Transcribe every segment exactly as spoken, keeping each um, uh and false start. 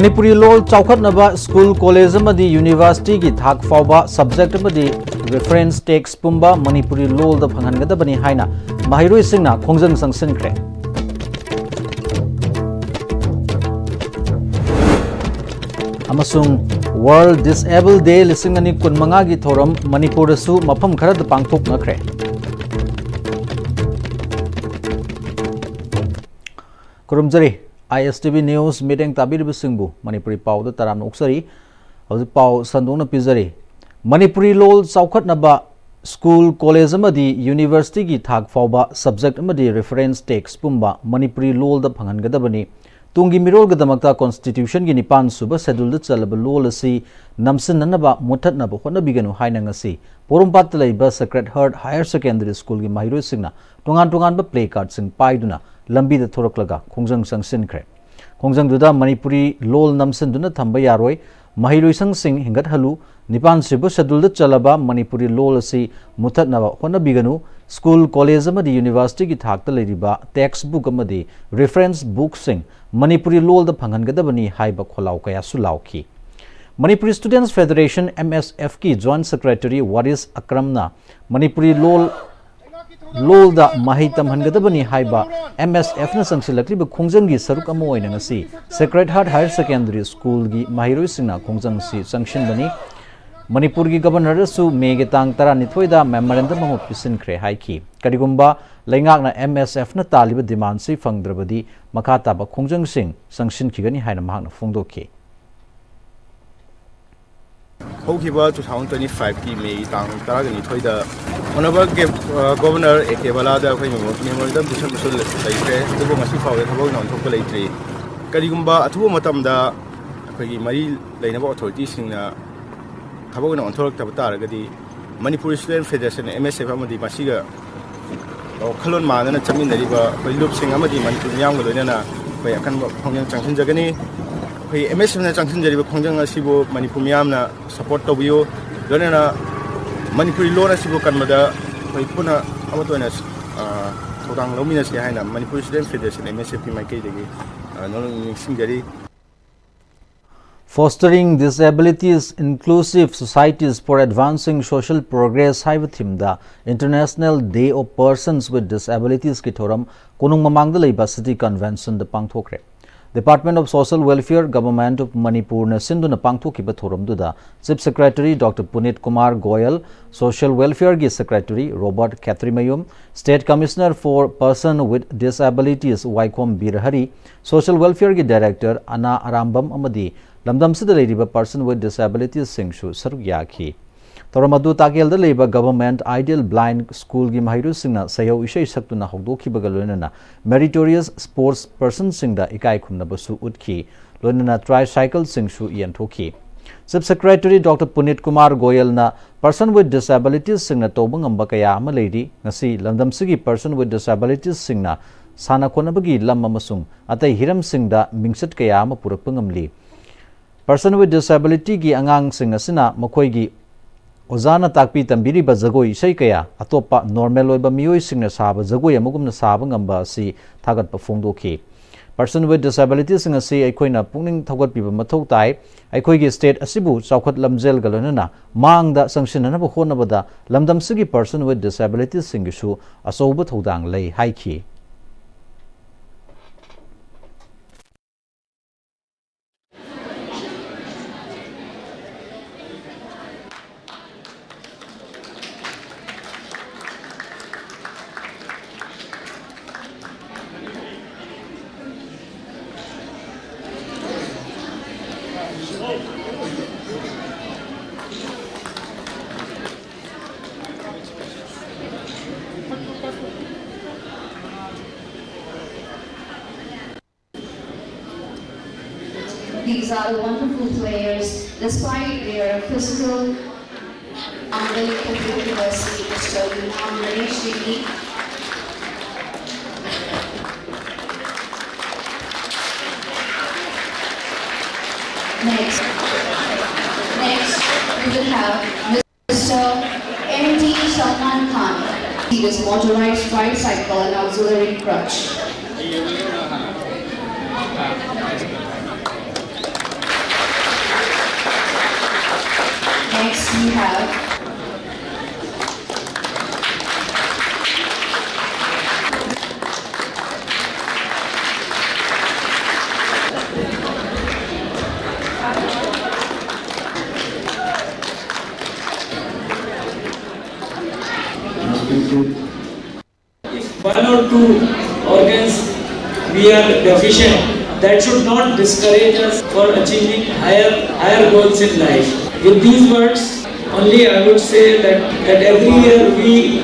ꯃꯅꯤꯄꯨꯔꯤ ꯂꯣꯜ ꯆꯥꯎꯈꯠꯅꯕ school, college ꯑꯃꯗꯤ ꯌꯨꯅꯤꯚꯔꯁꯤꯇꯤꯒꯤ ꯊꯥꯛ ꯐꯥꯎꯕ ꯁꯕꯖꯦꯛ ꯑꯃꯗꯤ ꯔꯤꯐꯔꯦꯟꯁ ꯇꯦꯛꯁ ꯄꯨꯝꯕ ꯃꯅꯤꯄꯨꯔꯤ ꯂꯣꯜꯗ ꯐꯪꯍꯟꯒꯗꯕꯅꯤ ꯍꯥꯏꯅ ꯃꯍꯩꯔꯣꯏꯁꯤꯡꯅ ꯈꯣꯡꯖꯪ ꯆꯪꯁꯤꯟꯈ꯭ꯔꯦ꯫ ꯑꯃꯁꯨꯡ World Disable Day ꯂꯤꯁꯤꯡ ꯑꯅꯤ ꯀꯨꯟꯃꯉꯥꯒꯤ ꯊꯧꯔꯝ ꯃꯅꯤꯄꯨꯔꯗꯁꯨ ꯃꯐꯝ ꯈꯔꯗ ꯄꯥꯡꯊꯣꯛꯅꯈ꯭ꯔꯦ꯫ ꯈꯨꯔꯨꯝꯖꯔꯤ꯫ ꯑꯥꯏ ꯑꯦꯁ ꯇꯤ ꯚꯤ ꯅ꯭ꯌꯨꯁ ꯃꯤꯠꯌꯦꯡ ꯇꯥꯕꯤꯔꯤꯕꯁꯤꯡꯕꯨ ꯃꯅꯤꯄꯨꯔꯤ ꯄꯥꯎꯗ ꯇꯔꯥꯝꯅ ꯑꯣꯛꯆꯔꯤ꯫ ꯍꯧꯖꯤꯛ ꯄꯥꯎ ꯁꯟꯗꯣꯛꯅ ꯄꯤꯖꯔꯤ꯫ ꯃꯅꯤꯄꯨꯔꯤ ꯂꯣꯜ ꯆꯥꯎꯈꯠꯅꯕ ꯁ꯭ꯀꯨꯜ, ꯀꯣꯂꯦꯖ ꯑꯃꯗꯤ ꯌꯨꯅꯤꯚꯔꯁꯤꯇꯤꯒꯤ ꯊꯥꯛ ꯐꯥꯎꯕ ꯁꯕꯖꯦꯛ ꯑꯃꯗꯤ ꯔꯤꯐꯔꯦꯟꯁ ꯇꯦꯛꯁ ꯄꯨꯝꯕ ꯃꯅꯤꯄꯨꯔꯤ ꯂꯣꯜꯗ ꯐꯪꯍꯟꯒꯗꯕꯅꯤ꯫ ꯇꯨꯡꯒꯤ ꯃꯤꯔꯣꯜꯒꯤꯗꯃꯛꯇ ꯀꯣꯟꯁꯇꯤꯇ꯭ꯌꯨꯁꯟꯒꯤ ꯅꯤꯄꯥꯟ ꯁꯨꯕ ꯁꯦꯗꯨꯜꯗ ꯆꯜꯂꯕ ꯂꯣꯜ ꯑꯁꯤ ꯅꯝꯁꯤꯟꯅꯅꯕ, ꯃꯨꯠꯊꯠꯅꯕ ꯍꯣꯠꯅꯕꯤꯒꯅꯨ ꯍꯥꯏꯅ ꯉꯁꯤ ꯄꯣꯔꯣꯝꯄꯥꯠꯇ ꯂꯩꯕ ꯁꯦꯀ꯭ꯔꯦꯠ ꯍꯥꯔꯠ ꯍꯥꯌꯔ ꯁꯦꯀꯦꯟꯗꯔꯤ ꯁ꯭ꯀꯨꯜꯒꯤ ꯃꯍꯩꯔꯣꯏꯁꯤꯡꯅ ꯇꯣꯉꯥꯟ ꯇꯣꯉꯥꯟꯕ ꯄ꯭ꯂꯦ ꯀꯥꯔꯗꯁꯤꯡ ꯄꯥꯏꯗꯨꯅ ꯂꯝꯕꯤꯗ ꯊꯣꯔꯛꯂꯒ ꯈꯣꯡꯖꯪ ꯆꯪꯁꯤꯟꯈ꯭ꯔꯦ꯫ ꯈꯣꯡꯖꯪꯗꯨꯗ ꯃꯅꯤꯄꯨꯔꯤ ꯂꯣꯜ ꯅꯝꯁꯤꯟꯗꯨꯅ ꯊꯝꯕ ꯌꯥꯔꯣꯏ, ꯃꯍꯩ ꯂꯣꯏꯁꯪꯁꯤꯡ ꯍꯤꯡꯒꯠꯍꯜꯂꯨ, ꯅꯤꯄꯥꯟ ꯁꯨꯕ ꯁꯦꯗꯨꯜꯗ ꯆꯜꯂꯕ ꯃꯅꯤꯄꯨꯔꯤ ꯂꯣꯜ ꯑꯁꯤ ꯃꯨꯠꯊꯠꯅꯕ ꯍꯣꯠꯅꯕꯤꯒꯅꯨ, ꯁ꯭ꯀꯨꯜ, ꯀꯣꯂꯦꯖ ꯑꯃꯗꯤ ꯌꯨꯅꯤꯚꯔꯁꯤꯇꯤꯒꯤ ꯊꯥꯛꯇ ꯂꯩꯔꯤꯕ ꯇꯦꯛꯁ ꯕꯨꯛ ꯑꯃꯗꯤ ꯔꯤꯐꯔꯦꯟꯁ ꯕꯨꯛꯁꯤꯡ ꯃꯅꯤꯄꯨꯔꯤ ꯂꯣꯜꯗ ꯐꯪꯍꯟꯒꯗꯕꯅꯤ ꯍꯥꯏꯕ ꯈꯣꯜꯂꯥꯎ ꯀꯌꯥꯁꯨ ꯂꯥꯎꯈꯤ꯫ ꯃꯅꯤꯄꯨꯔꯤ ꯁ꯭ꯇꯨꯗꯦꯟꯠꯁ ꯐꯦꯗꯔꯦꯁꯟ, ꯑꯦꯝ ꯑꯦꯁ ꯑꯦꯐꯀꯤ ꯖꯣꯏꯟꯠ ꯁꯦꯀ꯭ꯔꯦꯇꯔꯤ ꯋꯥꯔꯤꯁ ꯑꯀ꯭ꯔꯝꯅ ꯃꯅꯤꯄꯨꯔꯤ ꯂꯣꯜ, ꯂꯣꯜꯗ ꯃꯍꯩ ꯇꯝꯍꯟꯒꯗꯕꯅꯤ ꯍꯥꯏꯕ ꯑꯦꯝ ꯑꯦꯁ ꯑꯦꯐꯅ ꯆꯪꯁꯤꯜꯂꯛꯂꯤꯕ ꯈꯣꯡꯖꯪꯒꯤ ꯁꯔꯨꯛ ꯑꯃ ꯑꯣꯏꯅ ꯉꯁꯤ ꯁꯦꯀ꯭ꯔꯦꯠ ꯍꯥꯔꯠ ꯍꯥꯌꯔ ꯁꯦꯀꯦꯟꯗꯔꯤ ꯁ꯭ꯀꯨꯜꯒꯤ ꯃꯍꯩꯔꯣꯏꯁꯤꯡꯅ ꯈꯣꯡꯖꯪꯁꯤ ꯆꯪꯁꯤꯟꯕꯅꯤ꯫ ꯃꯅꯤꯄꯨꯔꯒꯤ ꯒꯕꯔꯅꯔꯗꯁꯨ ꯃꯦꯒꯤ ꯇꯥꯡ ꯇꯔꯥꯅꯤꯊꯣꯏꯗ ꯃꯦꯃꯣꯔꯦꯟꯗꯝ ꯑꯃ ꯄꯤꯁꯤꯟꯈ꯭ꯔꯦ ꯍꯥꯏꯈꯤ꯫ ꯀꯔꯤꯒꯨꯝꯕ ꯂꯩꯉꯥꯛꯅ ꯑꯦꯝ ꯑꯦꯁ ꯑꯦꯐꯅ ꯇꯥꯜꯂꯤꯕ ꯗꯤꯃꯥꯟꯁꯤ ꯐꯪꯗ꯭ꯔꯕꯗꯤ ꯃꯈꯥ ꯇꯥꯕ ꯈꯣꯡꯖꯪꯁꯤꯡ ꯆꯪꯁꯤꯟꯈꯤꯒꯅꯤ ꯍꯥꯏꯅ ꯃꯍꯥꯛꯅ ꯐꯣꯡꯗꯣꯛꯈꯤ꯫ ꯍꯧꯈꯤꯕ two thousand twenty five ꯀꯤ ꯃꯦꯒꯤ ꯇꯥꯡ ꯇꯔꯥꯒ ꯅꯤꯊꯣꯏꯗ ꯑꯣꯅꯔꯦꯕꯜ ꯒꯦ-, ꯑ, ꯒꯣꯕꯔꯅꯔ ꯑꯦ ꯀꯦ ꯕꯂꯥꯗ ꯑꯩꯈꯣꯏ ꯃꯦꯃꯣ-, ꯃꯦꯃꯣꯔꯦꯟꯗꯝ ꯄꯤꯁꯟꯕꯁꯨ ꯂꯩ-, ꯂꯩꯈ꯭ꯔꯦ꯫ ꯑꯗꯨꯕꯨ ꯉꯁꯤ ꯐꯥꯎꯕꯗ ꯊꯕꯛ ꯑꯣꯏꯅ ꯑꯣꯟꯊꯣꯛꯄ ꯂꯩꯇ꯭ꯔꯤ꯫ ꯀꯔꯤꯒꯨꯝꯕ ꯑꯊꯨꯕ ꯃꯇꯝꯗ ꯑꯩꯈꯣꯏꯒꯤ ꯃꯔꯤ ꯂꯩꯅꯕ ꯑꯣꯊꯣꯔꯤꯇꯤꯁꯤꯡꯅ ꯊꯕꯛ ꯑꯣꯏꯅ ꯑꯣꯟꯊꯣꯔꯛꯇꯕ ꯇꯥꯔꯒꯗꯤ ꯃꯅꯤꯄꯨꯔ ꯁ꯭ꯇꯨꯗꯦꯟꯠ ꯐꯦꯗꯔꯦꯁꯟ, ꯑꯦꯝ ꯑꯦꯁ ꯑꯦꯐ, ꯑꯃꯗꯤ ꯃꯁꯤꯒ ꯋꯥꯈꯜꯂꯣꯟ ꯃꯥꯟꯅꯅ ꯆꯠꯃꯤꯟꯅꯔꯤꯕ ꯑꯩꯈꯣꯏ ꯂꯨꯞꯁꯤꯡ ꯑꯃꯗꯤ ꯃꯅꯤꯄꯨꯔ ꯃꯤꯌꯥꯝꯒ ꯂꯣꯏꯅꯅ ꯑꯩꯈꯣꯏ ꯑꯀꯟꯕ ꯈꯣꯡꯖꯪ ꯆꯪꯁꯤꯟꯖꯒꯅꯤ꯫ ꯑꯩꯈꯣꯏ ꯑꯦꯝ ꯑꯦꯁ ꯑꯦꯐꯅ ꯆꯪꯁꯤꯟꯖꯔꯤꯕ ꯈꯣꯡꯖꯪ ꯑꯁꯤꯕꯨ ꯃꯅꯤꯄꯨꯔ ꯃꯤꯌꯥꯝꯅ ꯁꯄꯣꯔꯠ ꯇꯧꯕꯤꯌꯨ꯫ ꯂꯣꯏꯅꯅ ꯃꯅꯤꯄꯨꯔꯤ ꯂꯣꯟ ꯑꯁꯤꯕꯨ ꯀꯟꯕꯗ ꯑꯩꯈꯣꯏ ꯄꯨꯟꯅ ꯑꯃꯠꯇ ꯑꯣꯏꯅ, ꯑ, ꯊꯧꯗꯥꯡ ꯂꯧꯃꯤꯟꯅꯁꯤ ꯍꯥꯏꯅ ꯃꯅꯤꯄꯨꯔ ꯁ꯭ꯇꯨꯗꯦꯟꯠ ꯐꯦꯗꯔꯦꯁꯟ, ꯑꯦꯝ ꯑꯦꯁ ꯑꯦꯐꯀꯤ ꯃꯥꯏꯀꯩꯗꯒꯤ, ꯑ, ꯅꯣꯂꯨꯛ ꯅꯤꯡꯁꯤꯡꯖꯔꯤ꯫ Fostering Disabilities Inclusive Societies for Advancing Social Progress ꯍꯥꯏꯕ ꯊꯤꯝꯗ International Day of Persons with Disabilitiesꯀꯤ ꯊꯧꯔꯝ ꯀꯣꯅꯨꯡ ꯃꯃꯥꯡꯗ ꯂꯩꯕ City Conventionꯗ ꯄꯥꯡꯊꯣꯛꯈ꯭ꯔꯦ꯫ Department of Social Welfare, Government of Manipurꯅ ꯁꯤꯟꯗꯨꯅ ꯄꯥꯡꯊꯣꯛꯈꯤꯕ ꯊꯧꯔꯝꯗꯨꯗ Chief Secretary Doctor Puneet Kumar Goyal, Social Welfareꯒꯤ Secretary Robert Khetrimayum, State Commissioner for Person with Disabilities ꯋꯥꯏꯈꯣꯝ Birahari, Social Welfareꯒꯤ Director ꯑꯅꯥ ꯑꯔꯥꯝꯕꯝ ꯑꯃꯗꯤ ꯂꯝꯗꯝꯁꯤꯗ ꯂꯩꯔꯤꯕ Person with Disabilitiesꯁꯤꯡꯁꯨ ꯁꯔꯨꯛ ꯌꯥꯈꯤ꯫ ꯊꯧꯔꯝ ꯑꯗꯨ ꯇꯥꯀꯦꯜꯗ ꯂꯩꯕ Government Ideal Blind Schoolꯒꯤ ꯃꯍꯩꯔꯣꯏꯁꯤꯡꯅ ꯁꯩꯍꯧ ꯏꯁꯩ ꯁꯛꯇꯨꯅ ꯍꯧꯗꯣꯛꯈꯤꯕꯒ ꯂꯣꯏꯅꯅ Meritorious Sports Personꯁꯤꯡꯗ ꯏꯀꯥꯏ ꯈꯨꯝꯅꯕꯁꯨ ꯎꯠꯈꯤ꯫ ꯂꯣꯏꯅꯅ Tricycleꯁꯤꯡꯁꯨ ꯌꯦꯟꯊꯣꯛꯈꯤ꯫ Chief Secretary Doctor Puneet Kumar Goyalꯅ Person with Disabilitiesꯁꯤꯡꯅ ꯇꯧꯕ ꯉꯝꯕ ꯀꯌꯥ ꯑꯃ ꯂꯩꯔꯤ꯫ ꯉꯁꯤ ꯂꯝꯗꯝꯁꯤꯒꯤ Person with Disabilitiesꯁꯤꯡꯅ ꯁꯥꯟꯅ ꯈꯣꯠꯅꯕꯒꯤ ꯂꯝ ꯑꯃꯁꯨꯡ ꯑꯇꯩ ꯍꯤꯔꯝꯁꯤꯡꯗ ꯃꯤꯡꯆꯠ ꯀꯌꯥ ꯑꯃ ꯄꯨꯔꯛꯄ ꯉꯝꯂꯤ꯫ Person with Disabilityꯒꯤ ꯑꯉꯥꯡꯁꯤꯡ ꯑꯁꯤꯅ ꯃꯈꯣꯏꯒꯤ ꯑꯣꯖꯥꯅ ꯇꯥꯛꯄꯤ ꯇꯝꯕꯤꯔꯤꯕ ꯖꯒꯣꯏ ꯏꯁꯩ ꯀꯌꯥ ꯑꯇꯣꯞꯄ normal ꯑꯣꯏꯕ ꯃꯤꯑꯣꯏꯁꯤꯡꯅ ꯁꯥꯕ ꯖꯒꯣꯏ ꯑꯃꯒꯨꯝꯅ ꯁꯥꯕ ꯉꯝꯕ ꯑꯁꯤ ꯊꯥꯒꯠꯄ ꯐꯣꯡꯗꯣꯛꯈꯤ꯫ Person with Disabilityꯁꯤꯡ ꯑꯁꯤ ꯑꯩꯈꯣꯏꯅ ꯄꯨꯛꯅꯤꯡ ꯊꯧꯒꯠꯄꯤꯕ ꯃꯊꯧ ꯇꯥꯏ꯫ ꯑꯩꯈꯣꯏꯒꯤ state ꯑꯁꯤꯕꯨ ꯆꯥꯎꯈꯠ ꯂꯝꯖꯦꯜꯒ ꯂꯣꯏꯅꯅ ꯃꯥꯡꯗ ꯆꯪꯁꯤꯟꯅꯅꯕ ꯍꯣꯠꯅꯕꯗ ꯂꯝꯗꯝꯁꯤꯒꯤ Person with Disabilitiesꯁꯤꯡꯒꯤꯁꯨ ꯑꯆꯧꯕ ꯊꯧꯗꯥꯡ ꯂꯩ ꯍꯥꯏꯈꯤ꯫ These are the wonderful players. Despite their physical unwillingness, Mister Imam Ganesh Reddy. Next, next, we will have Mister M T Salman Khan. He is motorized tricycle and auxiliary crutch. We have If one or two organs we are deficient, that should not discourage us for achieving higher, higher goals in life. With these words, only I would say that, that every year we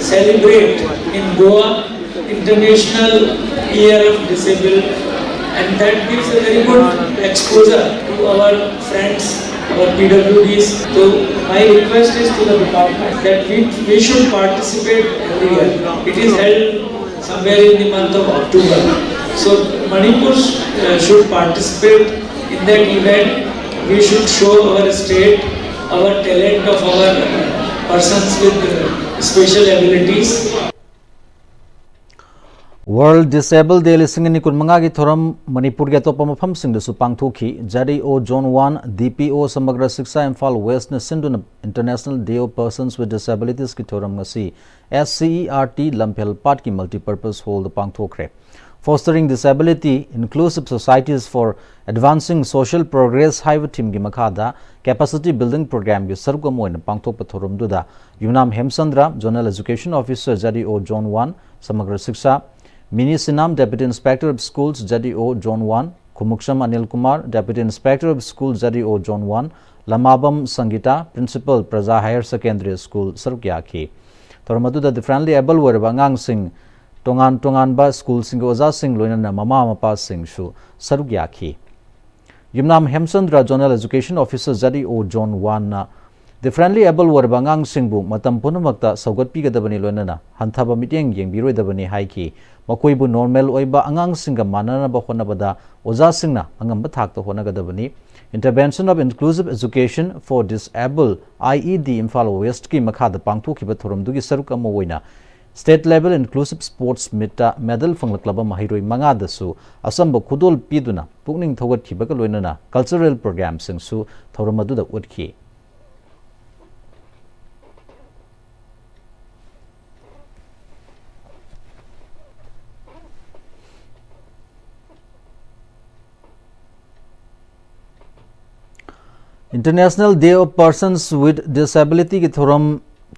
celebrate in Goa International Year of Disabled, and that gives a very good exposure to our friends, our P W Ds. So my request is to the department that we, we should participate every year. It is held somewhere in the month of October. So Manipur uh, should participate in that event. We should show our state, our talent of our persons with uh, special abilities. World Disable Day ꯂꯤꯁꯤꯡ ꯑꯅꯤ ꯀꯨꯟꯃꯉꯥꯒꯤ ꯊꯧꯔꯝ ꯃꯅꯤꯄꯨꯔꯒꯤ ꯑꯇꯣꯞꯄ ꯃꯐꯝꯁꯤꯡꯗꯁꯨ ꯄꯥꯡꯊꯣꯛꯈꯤ꯫ Z E O zone one, ꯗꯤ ꯄꯤ ꯑꯣ ꯁꯃꯒ꯭ꯔ ꯁꯤꯛꯁꯥ ꯏꯝꯐꯥꯜ ꯋꯦꯁꯅ ꯁꯤꯟꯗꯨꯅ International Day of Persons with Disabilitiesꯀꯤ ꯊꯧꯔꯝ ꯉꯁꯤ S C E R T ꯂꯝꯐꯦꯜ ꯄꯥꯠꯀꯤ Multipurpose Hallꯗ ꯄꯥꯡꯊꯣꯛꯈ꯭ꯔꯦ꯫ Fostering Disability, Inclusive Societies for Advancing Social Progress ꯍꯥꯏꯕ themeꯒꯤ ꯃꯈꯥꯗ Capacity Building Programmeꯒꯤ ꯁꯔꯨꯛ ꯑꯃ ꯑꯣꯏꯅ ꯄꯥꯡꯊꯣꯛꯄ ꯊꯧꯔꯝꯗꯨꯗ Yumnam Hemchandra, Zonal Education Officer, Z E O zone one, Samagra Shiksha, Mini Sinam, Deputy Inspector of Schools, Z E O zone one, Khumukcham Anil Kumar, Deputy Inspector of School, Z E O zone one, Lamabam Sangita, Principal, Praja Higher Secondary School ꯁꯔꯨꯛ ꯌꯥꯈꯤ꯫ ꯊꯧꯔꯝ ꯑꯗꯨꯗ differently able ꯑꯣꯏꯔꯕ ꯑꯉꯥꯡꯁꯤꯡ, ꯇꯣꯉꯥꯟ ꯇꯣꯉꯥꯟꯕ ꯁ꯭ꯀꯨꯜꯁꯤꯡꯒꯤ ꯑꯣꯖꯥꯁꯤꯡ, ꯂꯣꯏꯅꯅ ꯃꯃꯥ ꯃꯄꯥꯁꯤꯡꯁꯨ ꯁꯔꯨꯛ ꯌꯥꯈꯤ꯫ ꯌꯨꯝꯅꯥꯝ Hemchandra, Zonal Education Officer, Z E O zone ꯋꯥꯟꯅ differently able ꯑꯣꯏꯔꯕ ꯑꯉꯥꯡꯁꯤꯡꯕꯨ ꯃꯇꯝ ꯄꯨꯝꯅꯃꯛꯇ ꯁꯧꯒꯠꯄꯤꯒꯗꯕꯅꯤ, ꯂꯣꯏꯅꯅ ꯍꯟꯊꯕ ꯃꯤꯠꯌꯦꯡ ꯌꯦꯡꯕꯤꯔꯣꯏꯗꯕꯅꯤ ꯍꯥꯏꯈꯤ꯫ ꯃꯈꯣꯏꯕꯨ normal ꯑꯣꯏꯕ ꯑꯉꯥꯡꯁꯤꯡꯒ ꯃꯥꯟꯅꯅꯕ ꯍꯣꯠꯅꯕꯗ ꯑꯣꯖꯥꯁꯤꯡꯅ ꯑꯉꯝꯕ ꯊꯥꯛꯇ ꯍꯣꯠꯅꯒꯗꯕꯅꯤ꯫ Intervention of Inclusive Education for Disable, I E D, Imphal ꯋꯦꯁ꯭ꯠꯀꯤ ꯃꯈꯥꯗ ꯄꯥꯡꯊꯣꯛꯈꯤꯕ ꯊꯧꯔꯝꯗꯨꯒꯤ ꯁꯔꯨꯛ ꯑꯃ ꯑꯣꯏꯅ State Level Inclusive Sports Meetꯇ medal ꯐꯪꯂꯛꯂꯕ ꯃꯍꯩꯔꯣꯏ ꯃꯉꯥꯗꯁꯨ ꯑꯆꯝꯕ ꯈꯨꯗꯣꯜ ꯄꯤꯗꯨꯅ ꯄꯨꯛꯅꯤꯡ ꯊꯧꯒꯠꯈꯤꯕꯒ ꯂꯣꯏꯅꯅ cultural programmeꯁꯤꯡꯁꯨ ꯊꯧꯔꯝ ꯑꯗꯨꯗ ꯎꯠꯈꯤ꯫ International Day of Persons with Disability ꯒꯤ ꯊꯧꯔꯝ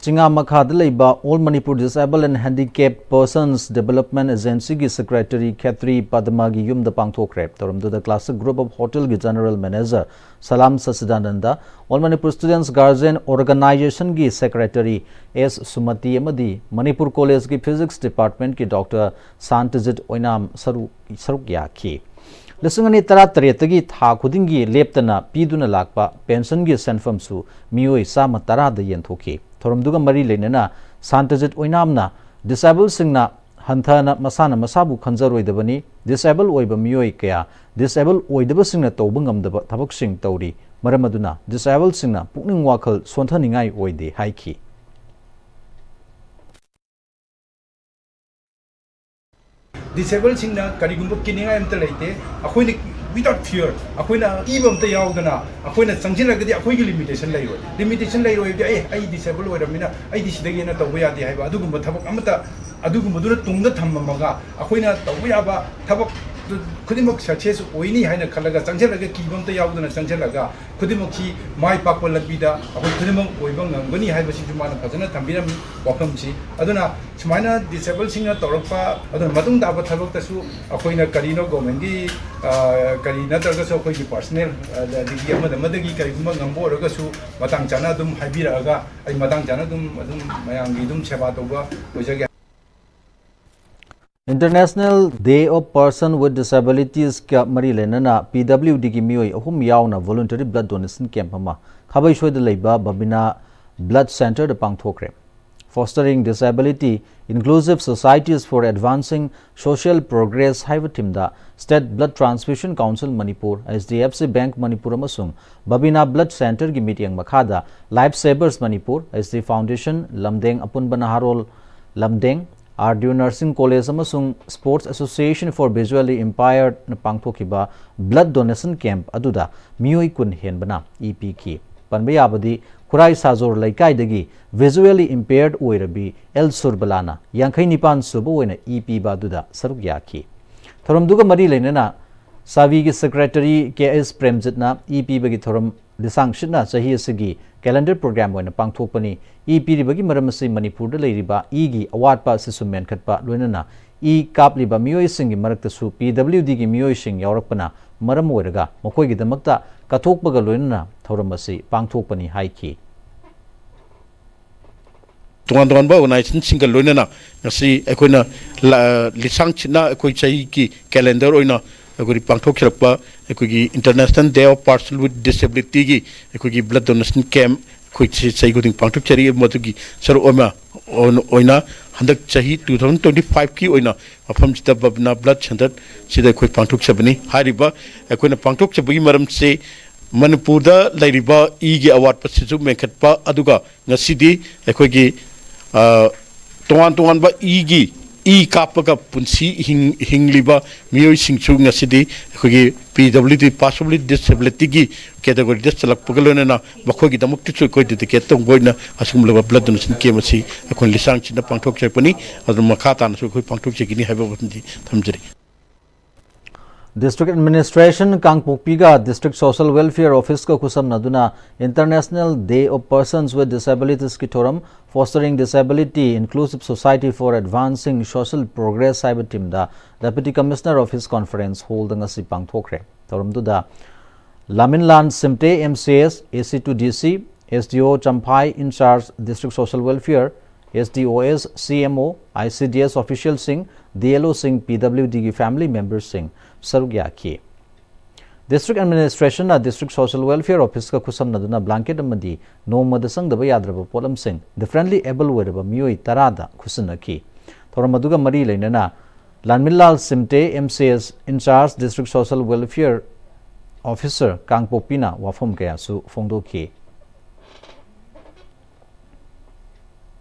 ꯆꯤꯡꯉꯥ ꯃꯈꯥꯗ ꯂꯩꯕ All Manipur Disabled and Handicapped Persons Development Agency ꯒꯤ Secretary ꯈꯦꯇ꯭ꯔꯤ ꯄꯗꯃꯥꯒꯤ ꯌꯨꯝꯗ ꯄꯥꯡꯊꯣꯛꯈ꯭ꯔꯦ꯫ ꯊꯧꯔꯝꯗꯨꯗ Classic Group of Hotel ꯒꯤ General Manager ꯁꯂꯥꯝ ꯁꯆꯤꯗꯥꯅꯟꯗ, All Manipur Students Guardian Organization ꯒꯤ Secretary ꯑꯦꯁ ꯁꯨꯃꯇꯤ ꯑꯃꯗꯤ ꯃꯅꯤꯄꯨꯔ ꯀꯣꯂꯦꯖꯀꯤ Physics Department ꯀꯤ Doctor ꯁꯥꯟꯇꯖꯤꯠ ꯑꯣꯏꯅꯥꯝ ꯁꯔꯨ-, ꯁꯔꯨꯛ ꯌꯥꯈꯤ꯫ ꯂꯤꯁꯤꯡ ꯑꯅꯤ ꯇꯔꯥꯇꯔꯦꯠꯇꯒꯤ ꯊꯥ ꯈꯨꯗꯤꯡꯒꯤ ꯂꯦꯞꯇꯅ ꯄꯤꯗꯨꯅ ꯂꯥꯛꯄ ꯄꯦꯟꯁꯟꯒꯤ ꯁꯦꯟꯐꯝꯁꯨ ꯃꯤꯑꯣꯏ ꯆꯥꯝꯃ ꯇꯔꯥꯗ ꯌꯦꯟꯊꯣꯛꯈꯤ꯫ ꯊꯧꯔꯝꯗꯨꯒ ꯃꯔꯤ ꯂꯩꯅꯅ ꯁꯥꯟꯇꯖꯤꯠ ꯑꯣꯏꯅꯥꯝꯅ Disabledꯁꯤꯡꯅ ꯍꯟꯊꯅ ꯃꯁꯥꯅ ꯃꯁꯥꯕꯨ ꯈꯟꯖꯔꯣꯏꯗꯕꯅꯤ, Disable ꯑꯣꯏꯕ ꯃꯤꯑꯣꯏ ꯀꯌꯥ Disable ꯑꯣꯏꯗꯕꯁꯤꯡꯅ ꯇꯧꯕ ꯉꯝꯗꯕ ꯊꯕꯛꯁꯤꯡ ꯇꯧꯔꯤ, ꯃꯔꯝ ꯑꯗꯨꯅ Disabledꯁꯤꯡꯅ ꯄꯨꯛꯅꯤꯡ ꯋꯥꯈꯜ ꯁꯣꯟꯊꯅꯤꯡꯉꯥꯏ ꯑꯣꯏꯗꯦ ꯍꯥꯏꯈꯤ꯫ Disabledꯁꯤꯡꯅ ꯀꯔꯤꯒꯨꯝꯕ ꯀꯤꯅꯤꯡꯉꯥꯏ ꯑꯝꯇ ꯂꯩꯇꯦ꯫ ꯑꯩꯈꯣꯏꯅ without fear, ꯑꯩꯈꯣꯏꯅ ꯀꯤꯕ ꯑꯝꯇ ꯌꯥꯎꯗꯅ ꯑꯩꯈꯣꯏꯅ ꯆꯪꯁꯤꯜꯂꯒꯗꯤ ꯑꯩꯈꯣꯏꯒꯤ limitation ꯂꯩꯔꯣꯏ꯫ Limitation ꯂꯩꯔꯣꯏ ꯍꯥꯏꯕꯗꯤ ꯑꯩ, ꯑꯩ Disable ꯑꯣꯏꯔꯕꯅꯤꯅ ꯑꯩꯗꯤ ꯁꯤꯗꯒꯤ ꯍꯦꯟꯅ ꯇꯧꯕ ꯌꯥꯗꯦ ꯍꯥꯏꯕ ꯑꯗꯨꯒꯨꯝꯕ ꯊꯕꯛ ꯑꯃꯠꯇ, ꯑꯗꯨꯒꯨꯝꯕꯗꯨꯅ ꯇꯨꯡꯗ ꯊꯝꯃꯝꯃꯒ ꯑꯩꯈꯣꯏꯅ ꯇꯧꯕ ꯌꯥꯕ ꯊꯕꯛ ꯈꯨꯗꯤꯡꯃꯛ success ꯑꯣꯏꯅꯤ ꯍꯥꯏꯅ ꯈꯜꯂꯒ ꯆꯪꯁꯤꯜꯂꯒ, ꯀꯤꯕ ꯑꯝꯇ ꯌꯥꯎꯗꯅ ꯆꯪꯁꯤꯜꯂꯒ ꯈꯨꯗꯤꯡꯃꯛꯁꯤ ꯃꯥꯏ ꯄꯥꯛꯄ ꯂꯝꯕꯤꯗ ꯑꯩꯈꯣꯏ ꯈꯨꯗꯤꯡꯃꯛ ꯑꯣꯏꯕ ꯉꯝꯒꯅꯤ ꯍꯥꯏꯕꯁꯤꯁꯨ ꯃꯥꯅ ꯐꯖꯅ ꯊꯝꯕꯤꯔꯝꯃꯤ ꯋꯥꯐꯝꯁꯤ꯫ ꯑꯗꯨꯅ ꯁꯨꯃꯥꯏꯅ Disabledꯁꯤꯡꯅ ꯇꯧꯔꯛꯄ, ꯑꯗꯨꯅ ꯃꯇꯨꯡ ꯇꯥꯕ ꯊꯕꯛꯇꯁꯨ ꯑꯩꯈꯣꯏꯅ ꯀꯔꯤꯅꯣ governmentꯀꯤ, ꯑ, ꯀꯔꯤ ꯅꯠꯇ꯭ꯔꯒꯁꯨ ꯑꯩꯈꯣꯏꯒꯤ personal, ꯑ, ꯑꯗꯒꯤ ꯑꯃꯗ ꯑꯃꯗꯒꯤ ꯀꯔꯤꯒꯨꯝꯕ ꯉꯝꯕ ꯑꯣꯏꯔꯒꯁꯨ ꯃꯇꯥꯡ ꯆꯥꯅ ꯑꯗꯨꯝ ꯍꯥꯏꯕꯤꯔꯛꯑꯒ ꯑꯩ ꯃꯇꯥꯡ ꯆꯥꯅ ꯑꯗꯨꯝ, ꯑꯗꯨꯝ ꯃꯌꯥꯝꯒꯤ ꯑꯗꯨꯝ ꯁꯦꯕꯥ ꯇꯧꯕ ꯑꯣꯏꯖꯒꯦ꯫ International Day of Person with Disabilitiesꯀ ꯃꯔꯤ ꯂꯩꯅꯅ PWDꯒꯤ ꯃꯤꯑꯣꯏ ꯑꯍꯨꯝ ꯌꯥꯎꯅ voluntary blood donation camp ꯑꯃ ꯈꯥꯕꯩꯁꯣꯏꯗ ꯂꯩꯕ ꯕꯕꯤꯅꯥ blood centreꯗ ꯄꯥꯡꯊꯣꯛꯈ꯭ꯔꯦ꯫ Fostering Disability, Inclusive Societies for Advancing Social Progress ꯍꯥꯏꯕ themeꯗ State Blood Transfusion Council Manipur, HDFC Bank Manipur ꯑꯃꯁꯨꯡ ꯕꯕꯤꯅꯥ blood centreꯒꯤ ꯃꯤꯠꯌꯦꯡ ꯃꯈꯥꯗ Life Savers Manipur, HD Foundation, ꯂꯝꯗꯦꯡ ꯑꯄꯨꯟꯕ ꯅꯍꯥꯔꯣꯜ ꯂꯝꯗꯦꯡ, RDU Nursing College ꯑꯃꯁꯨꯡ Sports Association for Visually Impairedꯅ ꯄꯥꯡꯊꯣꯛꯈꯤꯕ blood donation camp ꯑꯗꯨꯗ ꯃꯤꯑꯣꯏ ꯀꯨꯟ ꯍꯦꯟꯕꯅ ꯏ ꯄꯤꯈꯤ꯫ ꯄꯟꯕ ꯌꯥꯕꯗꯤ ꯈꯨꯔꯥꯏ ꯁꯥꯖꯣꯔ ꯂꯩꯀꯥꯏꯗꯒꯤ visually impaired ꯑꯣꯏꯔꯕꯤ ꯑꯦꯜ ꯁꯨꯔꯕꯂꯥꯅ ꯌꯥꯡꯈꯩ ꯅꯤꯄꯥꯟ ꯁꯨꯕ ꯑꯣꯏꯅ ꯏ ꯄꯤꯕ ꯑꯗꯨꯗ ꯁꯔꯨꯛ ꯌꯥꯈꯤ꯫ ꯊꯧꯔꯝꯗꯨꯒ ꯃꯔꯤ ꯂꯩꯅꯅ ꯁꯥꯕꯤꯒꯤ Secretary ꯀꯦ ꯑꯦꯁ ꯄ꯭ꯔꯦꯝꯖꯤꯠꯅ ꯏ ꯄꯤꯕꯒꯤ ꯊꯧꯔꯝ ꯂꯤꯁꯥꯡ ꯁꯤꯠꯅ ꯆꯍꯤ ꯑꯁꯤꯒꯤ calendar program ꯑꯣꯏꯅ ꯄꯥꯡꯊꯣꯛꯄꯅꯤ꯫ ꯏ ꯄꯤꯔꯤꯕꯒꯤ ꯃꯔꯝ ꯑꯁꯤ ꯃꯅꯤꯄꯨꯔꯗ ꯂꯩꯔꯤꯕ ꯏꯒꯤ ꯑꯋꯥꯠꯄ ꯑꯁꯤꯁꯨ ꯃꯦꯟꯈꯠꯄ, ꯂꯣꯏꯅꯅ ꯏ ꯀꯥꯞꯂꯤꯕ ꯃꯤꯑꯣꯏꯁꯤꯡꯒꯤ ꯃꯔꯛꯇꯁꯨ P W Dꯒꯤ ꯃꯤꯑꯣꯏꯁꯤꯡ ꯌꯥꯎꯔꯛꯄꯅ ꯃꯔꯝ ꯑꯣꯏꯔꯒ ꯃꯈꯣꯏꯒꯤꯗꯃꯛꯇ ꯀꯠꯊꯣꯛꯄꯒ ꯂꯣꯏꯅꯅ ꯊꯧꯔꯝ ꯑꯁꯤ ꯄꯥꯡꯊꯣꯛꯄꯅꯤ ꯍꯥꯏꯈꯤ꯫ ꯇꯣꯉꯥꯟ ꯇꯣꯉꯥꯟꯕ organizationꯁꯤꯡꯒ ꯂꯣꯏꯅꯅ ꯉꯁꯤ ꯑꯩꯈꯣꯏꯅ ꯂ-, ꯂꯤꯁꯥꯡ ꯁꯤꯠꯅ ꯑꯩꯈꯣꯏ ꯆꯍꯤꯒꯤ calendar ꯑꯣꯏꯅ ꯑꯩꯈꯣꯏꯒꯤ ꯄꯥꯡꯊꯣꯛꯆꯔꯛꯄ ꯑꯩꯈꯣꯏꯒꯤ International Day of Person with Disabilityꯒꯤ ꯑꯩꯈꯣꯏꯒꯤ blood donation camp ꯑꯩꯈꯣꯏ ꯆꯍꯤ, ꯆꯍꯤ ꯈꯨꯗꯤꯡ ꯄꯥꯡꯊꯣꯛꯆꯔꯤ꯫ ꯃꯗꯨꯒꯤ ꯁꯔꯨꯛ ꯑꯃ ꯑꯣꯏꯅ, ꯑꯣꯏꯅ ꯍꯟꯗꯛ ꯆꯍꯤ two thousand twenty fiveꯀꯤ ꯑꯣꯏꯅ ꯃꯐꯝꯁꯤꯗ ꯕꯕꯅꯥ blood centreꯁꯤꯗ ꯑꯩꯈꯣꯏ ꯄꯥꯡꯊꯣꯛꯆꯕꯅꯤ꯫ ꯍꯥꯏꯔꯤꯕ ꯑꯩꯈꯣꯏꯅ ꯄꯥꯡꯊꯣꯛꯆꯕꯒꯤ ꯃꯔꯝꯁꯦ ꯃꯅꯤꯄꯨꯔꯗ ꯂꯩꯔꯤꯕ ꯏꯒꯤ ꯑꯋꯥꯠꯄꯁꯤꯁꯨ ꯃꯦꯟꯈꯠꯄ, ꯑꯗꯨꯒ ꯉꯁꯤꯗꯤ ꯑꯩꯈꯣꯏꯒꯤ, ꯑ, ꯇꯣꯉꯥꯟ ꯇꯣꯉꯥꯟꯕ ꯏꯒꯤ, ꯏ ꯀꯥꯞꯄꯒ ꯄꯨꯟꯁꯤ ꯍꯤꯡ-, ꯍꯤꯡꯂꯤꯕ ꯃꯤꯑꯣꯏꯁꯤꯡꯁꯨ ꯉꯁꯤꯗꯤ ꯑꯩꯈꯣꯏꯒꯤ P W D, Person with Disabilityꯒꯤ categoryꯗ ꯆꯜꯂꯛꯄꯒ ꯂꯣꯏꯅꯅ ꯃꯈꯣꯏꯒꯤꯗꯃꯛꯇꯁꯨ ꯑꯩꯈꯣꯏ dedicate ꯇꯧꯕ ꯑꯣꯏꯅ ꯑꯁꯤꯒꯨꯝꯂꯕ blood donation camp ꯑꯁꯤ ꯑꯩꯈꯣꯏꯅ ꯂꯤꯁꯥꯡ ꯁꯤꯠꯅ ꯄꯥꯡꯊꯣꯛꯆꯔꯛꯄꯅꯤ꯫ ꯑꯗꯨꯅ ꯃꯈꯥ ꯇꯥꯅꯁꯨ ꯑꯩꯈꯣꯏ ꯄꯥꯡꯊꯣꯛꯆꯒꯅꯤ ꯍꯥꯏꯕ ꯋꯥꯐꯝꯁꯤ ꯊꯝꯖꯔꯤ꯫ District Administration ꯀꯥꯡꯄꯣꯛꯄꯤꯒ District Social Welfare Officeꯀ ꯈꯨꯠꯁꯝꯅꯗꯨꯅ International Day of Persons with Disabilitiesꯀꯤ ꯊꯧꯔꯝ Fostering Disability Inclusive Society for Advancing Social Progress ꯍꯥꯏꯕ themeꯗ Deputy Commissioner Office Conference Hallꯗ ꯉꯁꯤ ꯄꯥꯡꯊꯣꯛꯈ꯭ꯔꯦ꯫ ꯊꯧꯔꯝꯗꯨꯗ ꯂꯥꯃꯤꯟꯂꯥꯜ ꯁꯤꯝꯇꯦ, M C S, A C two D C, S D O Champhai, in charge District Social Welfare, S D O S, C M O, I C D S officialꯁꯤꯡ, D L Oꯁꯤꯡ, P W Dꯒꯤ family memberꯁꯤꯡ ꯁꯔꯨꯛ ꯌꯥꯈꯤ꯫ District Administrationꯅ District Social Welfare Officeꯀ ꯈꯨꯠꯁꯝꯅꯗꯨꯅ blanket ꯑꯃꯗꯤ ꯅꯣꯡꯃꯗ ꯆꯪꯗꯕ ꯌꯥꯗ꯭ꯔꯕ ꯄꯣꯠꯂꯝꯁꯤꯡ differently able ꯑꯣꯏꯔꯕ ꯃꯤꯑꯣꯏ ꯇꯔꯥꯗ ꯈꯨꯠꯁꯤꯟꯅꯈꯤ꯫ ꯊꯧꯔꯝ ꯑꯗꯨꯒ ꯃꯔꯤ ꯂꯩꯅꯅ ꯂꯥꯟꯃꯤꯟꯂꯥꯜ ꯁꯤꯝꯇꯦ, M C S, in charge District Social Welfare Officer ꯀꯥꯡꯄꯣꯛꯄꯤꯅ ꯋꯥꯐꯝ ꯀꯌꯥꯁꯨ ꯐꯣꯡꯗꯣꯛꯈꯤ꯫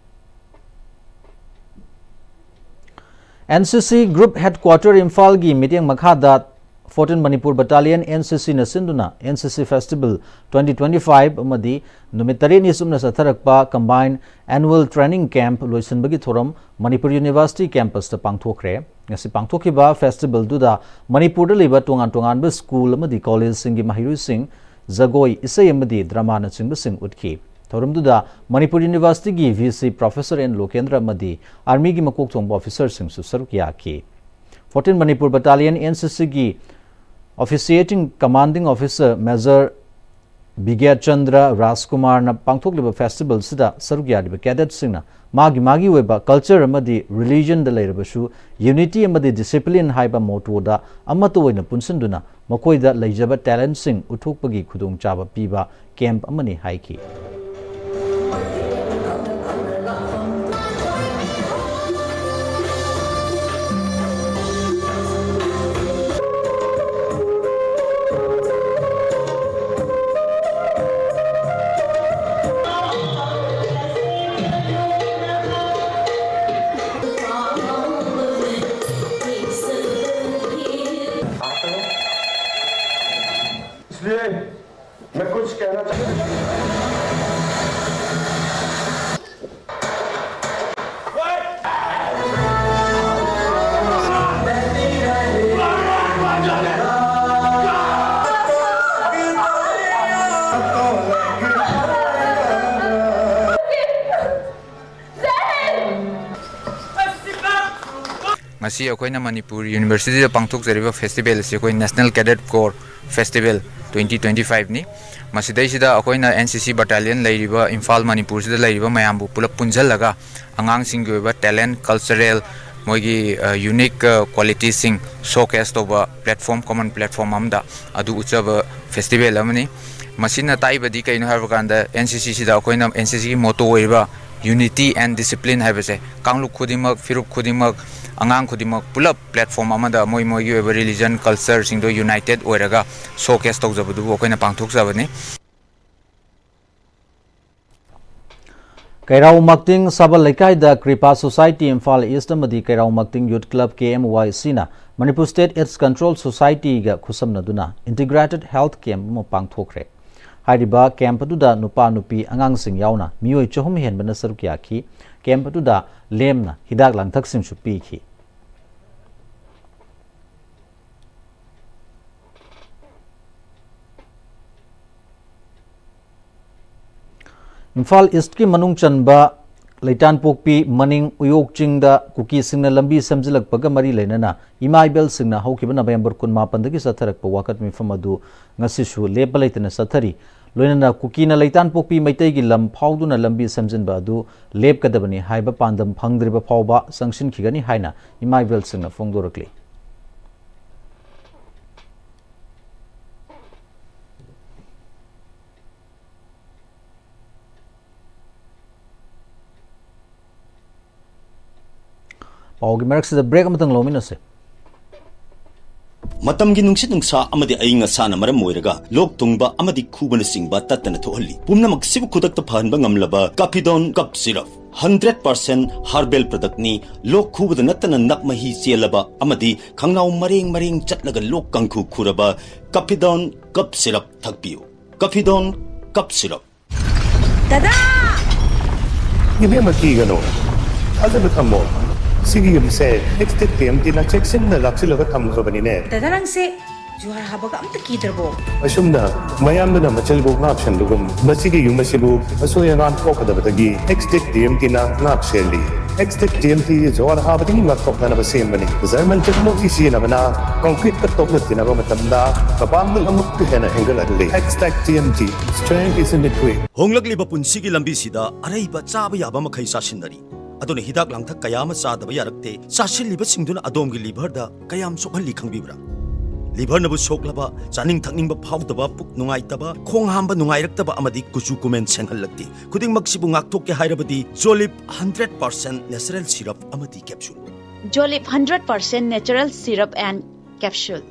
N C C Group Headquarter ꯏꯝꯐꯥꯜꯒꯤ ꯃꯤꯠꯌꯦꯡ ꯃꯈꯥꯗ fourteen Manipur Battalion, N C Cꯅ ꯁꯤꯟꯗꯨꯅ N C C Festival twenty twenty-five ꯑꯃꯗꯤ ꯅꯨꯃꯤꯠ ꯇꯔꯦꯠꯅꯤ ꯆꯨꯞꯅ ꯆꯠꯊꯔꯛꯄ Combined Annual Training Camp ꯂꯣꯏꯁꯤꯟꯕꯒꯤ ꯊꯧꯔꯝ ꯃꯅꯤꯄꯨꯔ University campusꯇ ꯄꯥꯡꯊꯣꯛꯈ꯭ꯔꯦ꯫ ꯉꯁꯤ ꯄꯥꯡꯊꯣꯛꯈꯤꯕ festivalꯗꯨꯗ ꯃꯅꯤꯄꯨꯔꯗ ꯂꯩꯕ ꯇꯣꯉꯥꯟ ꯇꯣꯉꯥꯟꯕ school ꯑꯃꯗꯤ collegeꯁꯤꯡꯒꯤ ꯃꯍꯩꯔꯣꯏꯁꯤꯡ ꯖꯒꯣꯏ, ꯏꯁꯩ ꯑꯃꯗꯤ ꯗ꯭ꯔꯃꯥꯅꯆꯤꯡꯕꯁꯤꯡ ꯎꯠꯈꯤ꯫ ꯊꯧꯔꯝꯗꯨꯗ ꯃꯅꯤꯄꯨꯔ ꯌꯨꯅꯤꯚꯔꯁꯤꯇꯤꯒꯤ ꯚꯤ ꯁꯤ ꯄ꯭ꯔꯣꯐꯦꯁꯔ ꯑꯦꯟ ꯂꯣꯀꯦꯟꯗ꯭ꯔ ꯑꯃꯗꯤ ꯑꯥꯔꯃꯤꯒꯤ ꯃꯀꯣꯛ ꯊꯣꯡꯕ ꯑꯣꯐꯤꯁꯔꯁꯤꯡꯁꯨ ꯁꯔꯨꯛ ꯌꯥꯈꯤ꯫ Fourteen Manipur battalion N C ꯁꯤꯒꯤ ꯑꯣꯐꯤꯁꯤꯌꯦꯇꯤꯡ ꯀꯃꯥꯟꯗꯤꯡ ꯑꯣꯐꯤꯁꯔ ꯃꯦꯖꯔ ꯕꯤꯒ꯭ꯌꯥꯆꯟꯗ꯭ꯔ ꯔꯥꯖꯀꯨꯃꯥꯔꯅ ꯄꯥꯡꯊꯣꯛꯂꯤꯕ ꯐꯦꯁꯇꯤꯚꯦꯜꯁꯤꯗ ꯁꯔꯨꯛ ꯌꯥꯔꯤꯕ ꯀꯦꯗꯦꯠꯁꯤꯡꯅ ꯃꯥꯒꯤ ꯃꯥꯒꯤ ꯑꯣꯏꯕ ꯀꯜꯆꯔ ꯑꯃꯗꯤ ꯔꯤꯂꯤꯖꯟꯗ ꯂꯩꯔꯕꯁꯨ ꯌꯨꯅꯤꯇꯤ ꯑꯃꯗꯤ ꯗꯤꯁꯤꯄ꯭ꯂꯤꯟ ꯍꯥꯏꯕ ꯃꯣꯇꯣꯗ ꯑꯃꯠꯇ ꯑꯣꯏꯅ ꯄꯨꯟꯁꯤꯟꯗꯨꯅ ꯃꯈꯣꯏꯗ ꯂꯩꯖꯕ ꯇꯦꯂꯦꯟꯠꯁꯤꯡ ꯎꯠꯊꯣꯛꯄꯒꯤ ꯈꯨꯗꯣꯡꯆꯥꯕ ꯄꯤꯕ ꯀꯦꯝꯞ ꯑꯃꯅꯤ ꯍꯥꯏꯈꯤ꯫ इसलिए मैं कुछ कहना चाहता हूं। ꯉꯁꯤ ꯑꯩꯈꯣꯏꯅ ꯃꯅꯤꯄꯨꯔ ꯌꯨꯅꯤꯚꯔꯁꯤꯇꯤꯗ ꯄꯥꯡꯊꯣꯛꯆꯔꯤꯕ ꯐꯦꯁꯇꯤꯚꯦꯜ ꯑꯁꯤ ꯑꯩꯈꯣꯏ National Cadet Corps Festival twenty twenty five ꯅꯤ꯫ ꯃꯁꯤꯗꯩꯁꯤꯗ ꯑꯩꯈꯣꯏꯅ ꯑꯦꯟ ꯁꯤ ꯁꯤ ꯕꯠꯇꯥꯂꯤꯌꯟ ꯂꯩꯔꯤꯕ ꯏꯝꯐꯥꯜ ꯃꯅꯤꯄꯨꯔꯁꯤꯗ ꯂꯩꯔꯤꯕ ꯃꯌꯥꯝꯕꯨ ꯄꯨꯂꯞ ꯄꯨꯟꯁꯤꯜꯂꯒ ꯑꯉꯥꯡꯁꯤꯡꯒꯤ ꯑꯣꯏꯕ ꯇꯦꯂꯦꯟꯠ, ꯀꯜꯆꯔꯦꯜ, ꯃꯣꯏꯒꯤ ꯌꯨꯅꯤꯛ ꯀ꯭ꯋꯥꯂꯤꯇꯤꯁꯤꯡ ꯁꯣꯀꯦꯁ ꯇꯧꯕ ꯄ꯭ꯂꯦꯠꯐꯣꯝ, ꯀꯃꯟ ꯄ꯭ꯂꯦꯠꯐꯣꯝ ꯑꯃꯗ ꯑꯗꯨ ꯎꯠꯆꯕ ꯐꯦꯁꯇꯤꯚꯦꯜ ꯑꯃꯅꯤ꯫ ꯃꯁꯤꯅ ꯇꯥꯛꯏꯕꯗꯤ ꯀꯩꯅꯣ ꯍꯥꯏꯕ ꯀꯥꯟꯗ ꯑꯦꯟ ꯁꯤ ꯁꯤꯁꯤꯗ ꯑꯩꯈꯣꯏꯅ ꯑꯦꯟ ꯁꯤ ꯁꯤꯒꯤ ꯃꯣꯇꯣ ꯑꯣꯏꯔꯤꯕ unity and discipline ꯍꯥꯏꯕꯁꯦ ꯀꯥꯡꯂꯨꯞ ꯈꯨꯗꯤꯡꯃꯛ, ꯐꯤꯔꯨꯞ ꯈꯨꯗꯤꯡꯃꯛ, ꯑꯉꯥꯡ ꯈꯨꯗꯤꯡꯃꯛ ꯄꯨꯂꯞ ꯄ꯭ꯂꯦꯠꯐꯣꯝ ꯑꯃꯗ ꯃꯣꯏ ꯃꯣꯏꯒꯤ ꯑꯣꯏꯕ ꯔꯤꯂꯤꯖꯟ, ꯀꯜꯆꯔꯁꯤꯡꯗꯣ ꯌꯨꯅꯥꯏꯇꯦꯠ ꯑꯣꯏꯔꯒ ꯁꯣꯀꯦꯁ ꯇꯧꯖꯕꯗꯨꯕꯨ ꯑꯩꯈꯣꯏꯅ ꯄꯥꯡꯊꯣꯛꯆꯕꯅꯤ꯫ ꯀꯩꯔꯥꯎ ꯃꯛꯇꯤꯡ ꯁꯥꯕꯜ ꯂꯩꯀꯥꯏꯗ ꯀ꯭ꯔꯤꯄꯥ ꯁꯣꯁꯥꯏꯇꯤ ꯏꯝꯐꯥꯜ ꯏꯁ꯭ꯠ ꯑꯃꯗꯤ Keirao Makting youth club, K M Y ꯁꯤꯅ ꯃꯅꯤꯄꯨꯔ ꯁ꯭ꯇꯦꯠ ꯑꯦꯗꯁ ꯀꯟꯇ꯭ꯔꯣꯜ ꯁꯣꯁꯥꯏꯇꯤꯒ ꯈꯨꯠꯁꯝꯅꯗꯨꯅ ꯏꯟꯇꯤꯒ꯭ꯔꯦꯇꯦꯗ ꯍꯦꯜꯊ ꯀꯦꯝꯞ ꯑꯃ ꯄꯥꯡꯊꯣꯛꯈ꯭ꯔꯦ꯫ ꯍꯥꯏꯔꯤꯕ ꯀꯦꯝꯞ ꯑꯗꯨꯗ ꯅꯨꯄꯥ ꯅꯨꯄꯤ ꯑꯉꯥꯡꯁꯤꯡ ꯌꯥꯎꯅ ꯃꯤꯑꯣꯏ ꯆꯍꯨꯝ ꯍꯦꯟꯕꯅ ꯁꯔꯨꯛ ꯌꯥꯈꯤ꯫ ꯀꯦꯝꯞ ꯑꯗꯨꯗ ꯂꯦꯝꯅ ꯍꯤꯗꯥꯛ ꯂꯥꯡꯊꯛꯁꯤꯡꯁꯨ ꯄꯤꯈꯤ꯫ ꯏꯝꯐꯥꯜ ꯏꯁ꯭ꯠꯀꯤ ꯃꯅꯨꯡ ꯆꯟꯕ ꯂꯩꯇꯥꯟꯄꯣꯛꯄꯤ ꯃꯅꯤꯡ ꯎꯌꯣꯛ ꯆꯤꯡꯗ ꯀꯨꯀꯤꯁꯤꯡꯅ ꯂꯝꯕꯤ ꯁꯦꯝꯖꯤꯜꯂꯛꯄꯒ ꯃꯔꯤ ꯂꯩꯅꯅ ꯏꯃꯥ ꯏꯕꯦꯜꯁꯤꯡꯅ ꯍꯧꯈꯤꯕ ꯅꯕꯦꯝꯕꯔ ꯀꯨꯟꯃꯥꯄꯟꯗꯒꯤ ꯆꯠꯊꯔꯛꯄ ꯋꯥꯀꯠ ꯃꯤꯐꯝ ꯑꯗꯨ ꯉꯁꯤꯁꯨ ꯂꯦꯞꯄ ꯂꯩꯇꯅ ꯆꯠꯊꯔꯤ꯫ ꯂꯣꯏꯅꯅ ꯀꯨꯀꯤꯅ ꯂꯩꯇꯥꯟꯄꯣꯛꯄꯤ ꯃꯩꯇꯩꯒꯤ ꯂꯝ ꯐꯥꯎꯗꯨꯅ ꯂꯝꯕꯤ ꯁꯦꯝꯖꯤꯟꯕ ꯑꯗꯨ ꯂꯦꯞꯀꯗꯕꯅꯤ ꯍꯥꯏꯕ ꯄꯥꯟꯗꯝ ꯐꯪꯗ꯭ꯔꯤꯕ ꯐꯥꯎꯕ ꯆꯪꯁꯤꯟꯈꯤꯒꯅꯤ ꯍꯥꯏꯅ ꯏꯃꯥ ꯏꯕꯦꯜꯁꯤꯡꯅ ꯐꯣꯡꯗꯣꯔꯛꯂꯤ꯫ ꯄꯥꯎꯒꯤ ꯃꯔꯛꯁꯤꯗ break ꯑꯃꯇꯪ ꯂꯧꯃꯤꯟꯅꯁꯦ꯫ ꯃꯇꯝꯒꯤ ꯅꯨꯡꯁꯤꯠ ꯅꯨꯡꯁꯥ ꯑꯃꯗꯤ ꯑꯏꯪ ꯑꯁꯥꯅ ꯃꯔꯝ ꯑꯣꯏꯔꯒ ꯂꯣꯛ ꯊꯨꯡꯕ ꯑꯃꯗꯤ ꯈꯨꯕꯅꯆꯤꯡꯕ ꯇꯠꯇꯅ ꯊꯣꯛꯍꯜꯂꯤ꯫ ꯄꯨꯝꯅꯃꯛꯁꯤꯕꯨ ꯈꯨꯗꯛꯇ ꯐꯍꯟꯕ ꯉꯝꯂꯕ ꯀꯥꯐꯤꯗꯣꯟ ꯀꯞ ꯁꯤꯔꯞ, ꯍꯟꯗ꯭ꯔꯦꯠ ꯄꯥꯔꯁꯦꯟ ꯍꯔꯕꯦꯜ ꯄ꯭ꯔꯗꯛꯅꯤ꯫ ꯂꯣꯛ ꯈꯨꯕꯗ ꯅꯠꯇꯅ ꯅꯞ ꯃꯍꯤ ꯆꯦꯜꯂꯕ ꯑꯃꯗꯤ ꯈꯪꯅꯥꯎ ꯃꯔꯦꯡ ꯃꯔꯦꯡ ꯆꯠꯂꯒ ꯂꯣꯛ ꯀꯥꯡꯈꯨ ꯈꯨꯔꯕ ꯀꯥꯐꯤꯗꯣꯟ ꯀꯞ ꯁꯤꯔꯞ ꯊꯛꯄꯤꯌꯨ꯫ ꯀꯥꯐꯤꯗꯣꯟ ꯀꯞ ꯁꯤꯔꯞ꯫ ꯗꯗꯥ! ꯏꯕꯦꯝꯃ, ꯀꯤꯒꯅꯨ꯫ ꯊꯥꯖꯕ ꯊꯝꯃꯣ꯫ ꯁꯤꯒꯤ ꯌꯨꯝꯁꯦ ꯑꯦꯛꯁꯇꯦꯛ ꯇꯤ ꯑꯦꯝ ꯇꯤꯅ ꯆꯦꯛꯁꯤꯟꯅ ꯂꯥꯛꯁꯤꯜꯂꯒ ꯊꯝꯈ꯭ꯔꯕꯅꯤꯅꯦ꯫ ꯗꯗꯥ, ꯅꯪꯁꯦ ꯖꯨꯍꯥꯔ ꯍꯥꯕꯒ ꯑꯝꯇ ꯀꯤꯗ꯭ꯔꯕꯣ? ꯑꯁꯨꯝꯅ ꯃꯌꯥꯝꯗꯨꯅ ꯃꯆꯤꯜꯕꯨ ꯉꯥꯛ ꯁꯦꯟꯕꯒꯨꯝ, ꯃꯁꯤꯒꯤ ꯌꯨꯝ ꯑꯁꯤꯕꯨ ꯑꯁꯣꯏ ꯑꯉꯥꯝ ꯊꯣꯛꯀꯗꯕꯗꯒꯤ ꯑꯦꯛꯁꯇꯦꯛ ꯇꯤ ꯑꯦꯝ ꯇꯤꯅ ꯉꯥꯛ ꯁꯦꯜꯂꯤ꯫ ꯑꯦꯛꯁꯇꯦꯛ ꯇꯤ ꯑꯦꯝ ꯇꯤ ꯖꯨꯍꯥꯔ ꯍꯥꯕꯗꯒꯤ ꯉꯥꯛꯊꯣꯛꯅꯅꯕ ꯁꯦꯝꯕꯅꯤ꯫ ꯖꯔꯃꯟ ꯇꯦꯛꯅꯣꯂꯣꯖꯤ ꯁꯤꯖꯤꯟꯅꯕꯅ ꯀꯪꯀ꯭ꯔꯤꯠꯀ ꯇꯣꯛꯅ ꯇꯤꯟꯅꯕ ꯃꯇꯝꯗ ꯃꯄꯥꯡꯒꯜ ꯑꯃꯨꯛꯀ ꯍꯦꯟꯅ ꯍꯦꯟꯒꯠꯍꯜꯂꯤ꯫ ꯑꯦꯛꯁꯇꯦꯛ T M T, strength is in the grit. ꯍꯣꯡꯂꯛꯂꯤꯕ ꯄꯨꯟꯁꯤꯒꯤ ꯂꯝꯕꯤꯁꯤꯗ ꯑꯔꯩꯕ ꯆꯥꯕ ꯌꯥꯕ ꯃꯈꯩ ꯆꯥꯁꯤꯟꯅꯔꯤ꯫ ꯑꯗꯨꯅ ꯍꯤꯗꯥꯛ ꯂꯥꯡꯊꯛ ꯀꯌꯥ ꯑꯃ ꯆꯥꯗꯕ ꯌꯥꯔꯛꯇꯦ꯫ ꯆꯥꯁꯤꯜꯂꯤꯕꯁꯤꯡꯗꯨꯅ ꯑꯗꯣꯝꯒꯤ ꯂꯤꯚꯔꯗ ꯀꯌꯥꯝ ꯁꯣꯛꯍꯜꯂꯤ ꯈꯪꯕꯤꯕ꯭ꯔꯥ? ꯂꯤꯚꯔꯅꯕꯨ ꯁꯣꯛꯂꯕ, ꯆꯥꯅꯤꯡ ꯊꯛꯅꯤꯡꯕ ꯐꯥꯎꯗꯕ, ꯄꯨꯛ ꯅꯨꯡꯉꯥꯏꯇꯕ, ꯈꯣꯡ ꯍꯥꯝꯕ ꯅꯨꯡꯉꯥꯏꯔꯛꯇꯕ ꯑꯃꯗꯤ ꯀꯨꯆꯨ ꯀꯨꯃꯦꯟ ꯁꯦꯡꯍꯜꯂꯛꯇꯦ꯫ ꯈꯨꯗꯤꯡꯃꯛꯁꯤꯕꯨ ꯉꯥꯛꯊꯣꯛꯀꯦ ꯍꯥꯏꯔꯕꯗꯤ ꯖꯣꯂꯤꯞ ꯍꯟꯗ꯭ꯔꯦꯠ ꯄꯥꯔꯁꯦꯟ ꯅꯦꯆꯔꯦꯜ ꯁꯤꯔꯞ ꯑꯃꯗꯤ capsule. Jolip hundred percent natural syrup and capsule.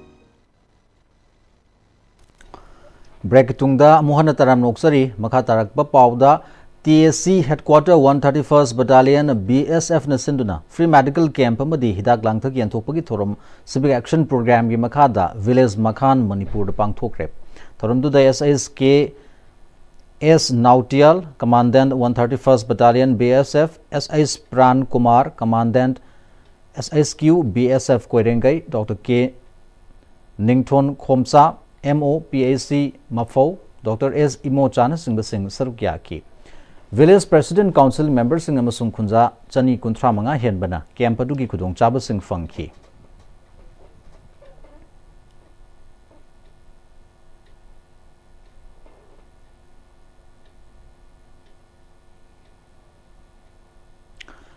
Break ꯇꯨꯡꯗ ꯑꯃꯨꯛ ꯍꯟꯅ ꯇꯔꯥꯝꯅ ꯑꯣꯛꯆꯔꯤ꯫ ꯃꯈꯥ ꯇꯥꯔꯛꯄ ꯄꯥꯎꯗ, T S C headquarter one thirty first Battalion B S F ꯅ ꯁꯤꯟꯗꯨꯅ free medical camp ꯑꯃꯗꯤ ꯍꯤꯗꯥꯛ ꯂꯥꯡꯊꯛ ꯌꯦꯟꯊꯣꯛꯄꯒꯤ ꯊꯧꯔꯝ Civic Action Program ꯒꯤ ꯃꯈꯥꯗ Village ꯃꯈꯥꯟ ꯃꯅꯤꯄꯨꯔꯗ ꯄꯥꯡꯊꯣꯛꯈ꯭ꯔꯦ꯫ ꯊꯧꯔꯝꯗꯨꯗ S H K S Nautiyal, Commandant one thirty first Battalion B S F, S H Pran Kumar, Commandant S H Q B S F Koirengei, doctor K Ningthon Khomcha, M O P H C Maphou, doctor S ꯏꯃꯣꯆꯥꯅꯆꯤꯡꯕꯁꯤꯡ ꯁꯔꯨꯛ ꯌꯥꯈꯤ꯫ Village President Council memberꯁꯤꯡ ꯑꯃꯁꯨꯡ ꯈꯨꯟꯖꯥ ꯆꯅꯤ ꯀꯨꯟꯊ꯭ꯔꯥ ꯃꯉꯥ ꯍꯦꯟꯕꯅ camp ꯑꯗꯨꯒꯤ ꯈꯨꯗꯣꯡꯆꯥꯕꯁꯤꯡ ꯐꯪꯈꯤ꯫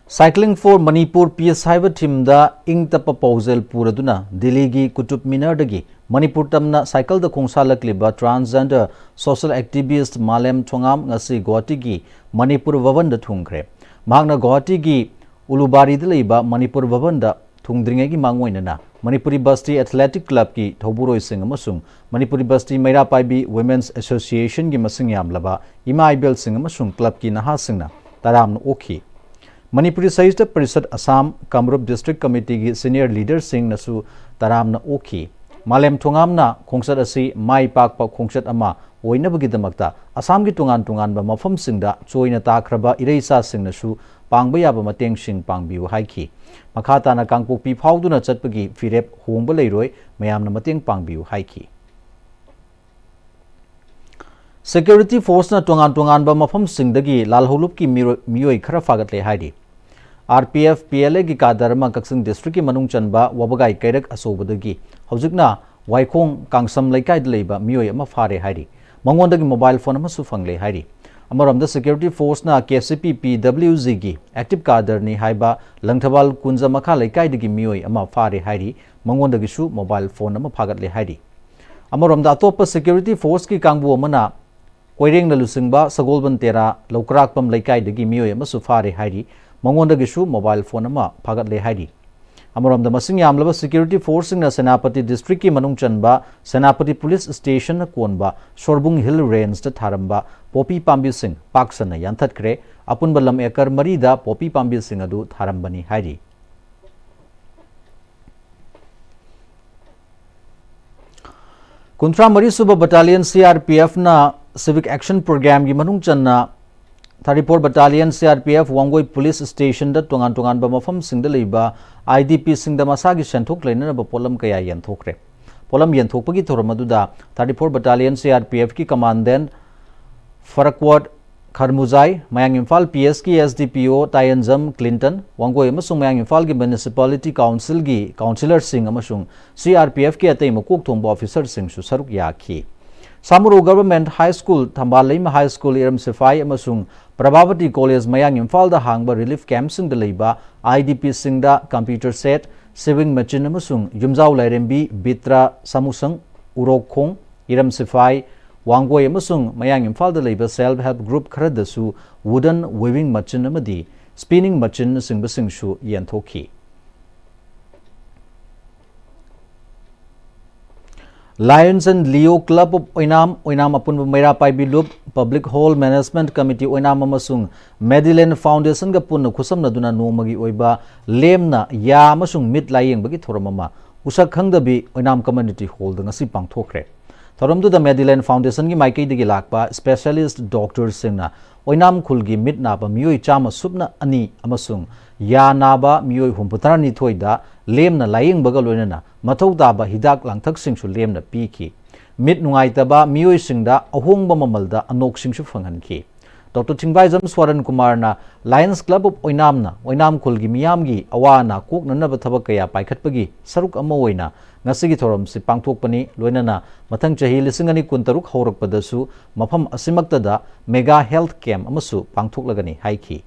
Cycling for Manipur Peace ꯍꯥꯏꯕ themeꯗ ꯏꯪ ꯇꯞꯄ ꯄꯥꯎꯖꯦꯜ ꯄꯨꯔꯗꯨꯅ ꯗꯤꯜꯂꯤꯒꯤ ꯀꯨꯇꯨꯕ ꯃꯤꯅꯥꯔꯗꯒꯤ ꯃꯅꯤꯄꯨꯔ ꯇꯝꯅ cycleꯗ ꯈꯣꯡꯁꯥꯜꯂꯛꯂꯤꯕ transgender social activist ꯃꯥꯂꯦꯝ ꯊꯣꯉꯥꯝ ꯉꯁꯤ ꯒꯨꯋꯥꯍꯥꯇꯤꯒꯤ ꯃꯅꯤꯄꯨꯔ ꯚꯕꯟꯗ ꯊꯨꯡꯈ꯭ꯔꯦ꯫ ꯃꯍꯥꯛꯅ ꯒꯨꯋꯥꯍꯥꯇꯤꯒꯤ ꯎꯂꯨꯕꯥꯔꯤꯗ ꯂꯩꯕ ꯃꯅꯤꯄꯨꯔ ꯚꯕꯟꯗ ꯊꯨꯡꯗ꯭ꯔꯤꯉꯩꯒꯤ ꯃꯥꯡꯑꯣꯏꯅꯅ ꯃꯅꯤꯄꯨꯔꯤ ꯕꯁꯇꯤ Athletic Clubꯀꯤ ꯊꯧꯕꯨꯔꯣꯏꯁꯤꯡ ꯑꯃꯁꯨꯡ ꯃꯅꯤꯄꯨꯔꯤ ꯕꯁꯇꯤ ꯃꯩꯔꯥ ꯄꯥꯏꯕꯤ Women's Associationꯒꯤ ꯃꯁꯤꯡ ꯌꯥꯝꯂꯕ ꯏꯃꯥ ꯏꯕꯦꯜꯁꯤꯡ ꯑꯃꯁꯨꯡ clubꯀꯤ ꯅꯍꯥꯁꯤꯡꯅ ꯇꯔꯥꯝꯅ ꯑꯣꯛꯈꯤ꯫ ꯃꯅꯤꯄꯨꯔꯤ ꯁꯥꯍꯤꯇ꯭ꯌ ꯄꯔꯤꯁꯠ ꯑꯁꯥꯝ ꯀꯥꯃꯔꯨꯞ district committeeꯒꯤ senior leaderꯁꯤꯡꯅꯁꯨ ꯇꯔꯥꯝꯅ ꯑꯣꯛꯈꯤ꯫ ꯃꯥꯂꯦꯝ ꯊꯣꯉꯥꯝꯅ ꯈꯣꯡꯆꯠ ꯑꯁꯤ ꯃꯥꯏ ꯄꯥꯛꯄ ꯈꯣꯡꯆꯠ ꯑꯃ ꯑꯣꯏꯅꯕꯒꯤꯗꯃꯛꯇ ꯑꯁꯥꯝꯒꯤ ꯇꯣꯉꯥꯟ ꯇꯣꯉꯥꯟꯕ ꯃꯐꯝꯁꯤꯡꯗ ꯆꯣꯏꯅ ꯇꯥꯈ꯭ꯔꯕ ꯏꯔꯩꯆꯥꯁꯤꯡꯅꯁꯨ ꯄꯥꯡꯕ ꯌꯥꯕ ꯃꯇꯦꯡꯁꯤꯡ ꯄꯥꯡꯕꯤꯌꯨ ꯍꯥꯏꯈꯤ꯫ ꯃꯈꯥ ꯇꯥꯅ ꯀꯥꯡꯄꯣꯛꯄꯤ ꯐꯥꯎꯗꯨꯅ ꯆꯠꯄꯒꯤ ꯐꯤꯔꯦꯞ ꯍꯣꯡꯕ ꯂꯩꯔꯣꯏ, ꯃꯌꯥꯝꯅ ꯃꯇꯦꯡ ꯄꯥꯡꯕꯤꯌꯨ ꯍꯥꯏꯈꯤ꯫ Security forceꯅ ꯇꯣꯉꯥꯟ ꯇꯣꯉꯥꯟꯕ ꯃꯐꯝꯁꯤꯡꯗꯒꯤ ꯂꯥꯜꯍꯧꯂꯨꯞꯀꯤ ꯃꯤꯔꯣ-, ꯃꯤꯑꯣꯏ ꯈꯔ ꯐꯥꯒꯠꯂꯦ ꯍꯥꯏꯔꯤ꯫ RPF PLAꯒꯤ cadre ꯑꯃ ꯀꯛꯆꯤꯡ districtꯀꯤ ꯃꯅꯨꯡ ꯆꯟꯕ ꯋꯥꯕꯒꯥꯏ ꯀꯩꯔꯛ ꯑꯆꯧꯕꯗꯒꯤ ꯍꯧꯖꯤꯛꯅ ꯋꯥꯏꯈꯣꯡ ꯀꯥꯡꯁꯝ ꯂꯩꯀꯥꯏꯗ ꯂꯩꯕ ꯃꯤꯑꯣꯏ ꯑꯃ ꯐꯥꯔꯦ ꯍꯥꯏꯔꯤ꯫ ꯃꯉꯣꯟꯗꯒꯤ mobile phone ꯑꯃꯁꯨ ꯐꯪꯂꯦ ꯍꯥꯏꯔꯤ꯫ ꯑꯃꯔꯣꯝꯗ security forceꯅ KCP PWGꯒꯤ active cadreꯅꯤ ꯍꯥꯏꯕ ꯂꯪꯊꯕꯥꯜ ꯀꯨꯟꯖ ꯃꯈꯥ ꯂꯩꯀꯥꯏꯗꯒꯤ ꯃꯤꯑꯣꯏ ꯑꯃ ꯐꯥꯔꯦ ꯍꯥꯏꯔꯤ꯫ ꯃꯉꯣꯟꯗꯒꯤꯁꯨ mobile phone ꯑꯃ ꯐꯥꯒꯠꯂꯦ ꯍꯥꯏꯔꯤ꯫ ꯑꯃꯔꯣꯝꯗ ꯑꯇꯣꯞꯄ security forceꯀꯤ ꯀꯥꯡꯕꯨ ꯑꯃꯅ ꯀꯣꯏꯔꯦꯡꯅ ꯂꯨꯆꯤꯡꯕ ꯁꯒꯣꯜꯕꯟ ꯇꯦꯔꯥ ꯂꯧꯀ꯭ꯔꯥꯛꯄꯝ ꯂꯩꯀꯥꯏꯗꯒꯤ ꯃꯤꯑꯣꯏ ꯑꯃꯁꯨ ꯐꯥꯔꯦ ꯍꯥꯏꯔꯤ꯫ ꯃꯉꯣꯟꯗꯒꯤꯁꯨ mobile phone ꯑꯃ ꯐꯥꯒꯠꯂꯦ ꯍꯥꯏꯔꯤ꯫ ꯑꯃꯔꯣꯝꯗ ꯃꯁꯤꯡ ꯌꯥꯝꯂꯕ security forceꯁꯤꯡꯅ ꯁꯦꯅꯥꯄꯇꯤ districtꯀꯤ ꯃꯅꯨꯡ ꯆꯟꯕ ꯁꯦꯅꯥꯄꯇꯤ police stationꯅ ꯀꯣꯟꯕ ꯁꯣꯔꯕꯨꯡ Hill Rangeꯇ ꯊꯥꯔꯝꯕ ꯄꯣꯄꯤ ꯄꯥꯝꯕꯤꯁꯤꯡ ꯄꯥꯛ ꯁꯟꯅ ꯌꯥꯟꯊꯠꯈ꯭ꯔꯦ꯫ ꯑꯄꯨꯟꯕ ꯂꯝ acre ꯃꯔꯤꯗ ꯄꯣꯄꯤ ꯄꯥꯝꯕꯤꯁꯤꯡ ꯑꯗꯨ ꯊꯥꯔꯝꯕꯅꯤ ꯍꯥꯏꯔꯤ꯫ ꯀꯨꯟꯊ꯭ꯔꯥ ꯃꯔꯤ ꯁꯨꯕ Battalion CRPFꯅ Civic Action Programꯒꯤ ꯃꯅꯨꯡ ꯆꯟꯅ thirty-four Battalion CRPF Wangoi police stationꯗ ꯇꯣꯉꯥꯟ ꯇꯣꯉꯥꯟꯕ ꯃꯐꯝꯁꯤꯡꯗ ꯂꯩꯕ IDPꯁꯤꯡꯗ ꯃꯁꯥꯒꯤ ꯁꯦꯟꯊꯣꯛ ꯂꯩꯅꯅꯕ ꯄꯣꯠꯂꯝ ꯀꯌꯥ ꯌꯦꯟꯊꯣꯛꯈ꯭ꯔꯦ꯫ ꯄꯣꯠꯂꯝ ꯌꯦꯟꯊꯣꯛꯄꯒꯤ ꯊꯧꯔꯝ ꯑꯗꯨꯗ thirty-four Battalion CRPFꯀꯤ commandant Farquhar ꯈꯔꯃꯨꯖꯥꯏ, ꯃꯌꯥꯡ ꯏꯝꯐꯥꯜ ꯄꯤ ꯑꯦꯁꯀꯤ ꯑꯦꯁ ꯗꯤ ꯄꯤ ꯑꯣ ꯇꯥꯌꯦꯟꯖꯝ ꯀ꯭ꯂꯤꯟꯇꯟ, ꯋꯥꯡꯒꯣꯏ ꯑꯃꯁꯨꯡ ꯃꯌꯥꯡ ꯏꯝꯐꯥꯜꯒꯤ ꯃ꯭ꯌꯨꯅꯤꯁꯤꯄꯥꯂꯤꯇꯤ ꯀꯥꯎꯟꯁꯤꯜꯒꯤ ꯀꯥꯎꯟꯁꯤꯂꯔꯁꯤꯡ ꯑꯃꯁꯨꯡ ꯁꯤ ꯑꯥꯔ ꯄꯤ ꯑꯦꯐꯀꯤ ꯑꯇꯩ ꯃꯀꯣꯛ ꯊꯣꯡꯕ ꯑꯣꯐꯤꯁꯔꯁꯤꯡꯁꯨ ꯁꯔꯨꯛ ꯌꯥꯈꯤ꯫ ꯁꯥꯃꯨꯔꯨ ꯒꯚꯔꯟꯃꯦꯟꯠ ꯍꯥꯏ ꯁ꯭ꯀꯨꯜ, ꯊꯝꯕꯥꯜ ꯂꯩꯃ ꯍꯥꯏ ꯁ꯭ꯀꯨꯜ, ꯏꯔꯝ ꯁꯤꯐꯥꯏ ꯑꯃꯁꯨꯡ ꯄ꯭ꯔꯚꯥꯕꯇꯤ ꯀꯣꯂꯦꯖ ꯃꯌꯥꯡ ꯏꯝꯐꯥꯜꯗ ꯍꯥꯡꯕ ꯔꯤꯂꯤꯐ ꯀꯦꯝꯞꯁꯤꯡꯗ ꯂꯩꯕ ꯑꯥꯏ ꯗꯤ ꯄꯤꯁꯤꯡꯗ ꯀꯝꯄ꯭ꯌꯨꯇꯔ ꯁꯦꯠ, ꯁꯤꯋꯤꯡ ꯃꯦꯆꯤꯟ ꯑꯃꯁꯨꯡ ꯌꯨꯝꯖꯥꯎ ꯂꯥꯏꯔꯦꯝꯕꯤ ꯕꯤꯇ꯭ꯔ ꯁꯥꯃꯨꯁꯪ ꯎꯔꯣꯛꯈꯣꯡ, ꯏꯔꯝ ꯁꯤꯐꯥꯏ, ꯋꯥꯡꯒꯣꯏ ꯑꯃꯁꯨꯡ ꯃꯌꯥꯡ ꯏꯝꯐꯥꯜꯗ ꯂꯩꯕ ꯁꯦꯜꯐ ꯍꯦꯜꯞ ꯒ꯭ꯔꯨꯞ ꯈꯔꯗꯁꯨ ꯋꯨꯗꯟ ꯋꯤꯚꯤꯡ ꯃꯦꯆꯤꯟ ꯑꯃꯗꯤ ꯁ꯭ꯄꯤꯅꯤꯡ ꯃꯦꯆꯤꯟꯅꯆꯤꯡꯕꯁꯤꯡꯁꯨ ꯌꯦꯟꯊꯣꯛꯈꯤ꯫ Lions and Leo Club of Oinam, Oinam ꯑꯄꯨꯟꯕ ꯃꯩꯔꯥ ꯄꯥꯏꯕꯤ ꯂꯨꯞ, Public Hall Management Committee ꯑꯣꯏꯅꯥꯝ ꯑꯃꯁꯨꯡ ꯃꯦꯗꯤꯂꯦꯟ ꯐꯥꯎꯟꯗꯦꯁꯟꯒ ꯄꯨꯟꯅ ꯈꯨꯠꯁꯝꯅꯗꯨꯅ ꯅꯣꯡꯃꯒꯤ ꯑꯣꯏꯕ ꯂꯦꯝꯅ ꯌꯥ ꯑꯃꯁꯨꯡ ꯃꯤꯠ ꯂꯥꯌꯦꯡꯕꯒꯤ ꯊꯧꯔꯝ ꯑꯃ ꯎꯁꯛ ꯈꯪꯗꯕꯤ ꯑꯣꯏꯅꯥꯝ ꯀꯝꯃ꯭ꯌꯨꯅꯤꯇꯤ ꯍꯣꯜꯗ ꯉꯁꯤ ꯄꯥꯡꯊꯣꯛꯈ꯭ꯔꯦ꯫ ꯊꯧꯔꯝꯗꯨꯗ ꯃꯦꯗꯤꯂꯦꯟ ꯐꯥꯎꯟꯗꯦꯁꯟꯒꯤ ꯃꯥꯏꯀꯩꯗꯒꯤ ꯂꯥꯛꯄ ꯁ꯭ꯄꯦꯁꯤꯌꯦꯂꯤꯁ꯭ꯠ ꯗꯣꯛꯇꯔꯁꯤꯡꯅ ꯑꯣꯏꯅꯥꯝ ꯈꯨꯜꯒꯤ ꯃꯤꯠ ꯅꯥꯕ ꯃꯤꯑꯣꯏ ꯆꯥꯝꯃ ꯁꯨꯞꯅ ꯑꯅꯤ ꯑꯃꯁꯨꯡ ꯌꯥ ꯅꯥꯕ ꯃꯤꯑꯣꯏ ꯍꯨꯝꯐꯨꯇꯔꯥꯅꯤꯊꯣꯏꯗ ꯂꯦꯝꯅ ꯂꯥꯌꯦꯡꯕꯒ ꯂꯣꯏꯅꯅ ꯃꯊꯧ ꯇꯥꯕ ꯍꯤꯗꯥꯛ ꯂꯥꯡꯊꯛꯁꯤꯡꯁꯨ ꯂꯦꯝꯅ ꯄꯤꯈꯤ꯫ ꯃꯤꯠ ꯅꯨꯡꯉꯥꯏꯇꯕ ꯃꯤꯑꯣꯏꯁꯤꯡꯗ ꯑꯍꯣꯡꯕ ꯃꯃꯜꯗ ꯑꯅꯣꯛꯁꯤꯡꯁꯨ ꯐꯪꯍꯟꯈꯤ꯫ ꯗꯣꯛꯇꯔ ꯊꯤꯡꯕꯥꯏꯖꯝ ꯁ꯭ꯋꯥꯔꯟ ꯀꯨꯃꯥꯔꯅ ꯂꯥꯌꯟꯁ ꯀ꯭ꯂꯕ ꯑꯣꯐ ꯑꯣꯏꯅꯥꯝꯅ ꯑꯣꯏꯅꯥꯝ ꯈꯨꯜꯒꯤ ꯃꯤꯌꯥꯝꯒꯤ ꯑꯋꯥ ꯑꯅꯥ ꯀꯣꯛꯅꯅꯕ ꯊꯕꯛ ꯀꯌꯥ ꯄꯥꯏꯈꯠꯄꯒꯤ ꯁꯔꯨꯛ ꯑꯃ ꯑꯣꯏꯅ ꯉꯁꯤꯒꯤ ꯊꯧꯔꯝꯁꯤ ꯄꯥꯡꯊꯣꯛꯄꯅꯤ, ꯂꯣꯏꯅꯅ ꯃꯊꯪ ꯆꯍꯤ ꯂꯤꯁꯤꯡ ꯑꯅꯤ ꯀꯨꯟꯇꯔꯨꯛ ꯍꯧꯔꯛꯄꯗꯁꯨ ꯃꯐꯝ ꯑꯁꯤꯃꯛꯇꯗ ꯃꯦꯒꯥ ꯍꯦꯜꯊ ꯀꯦꯝꯞ ꯑꯃꯁꯨ ꯄꯥꯡꯊꯣꯛꯂꯒꯅꯤ ꯍꯥꯏꯈꯤ꯫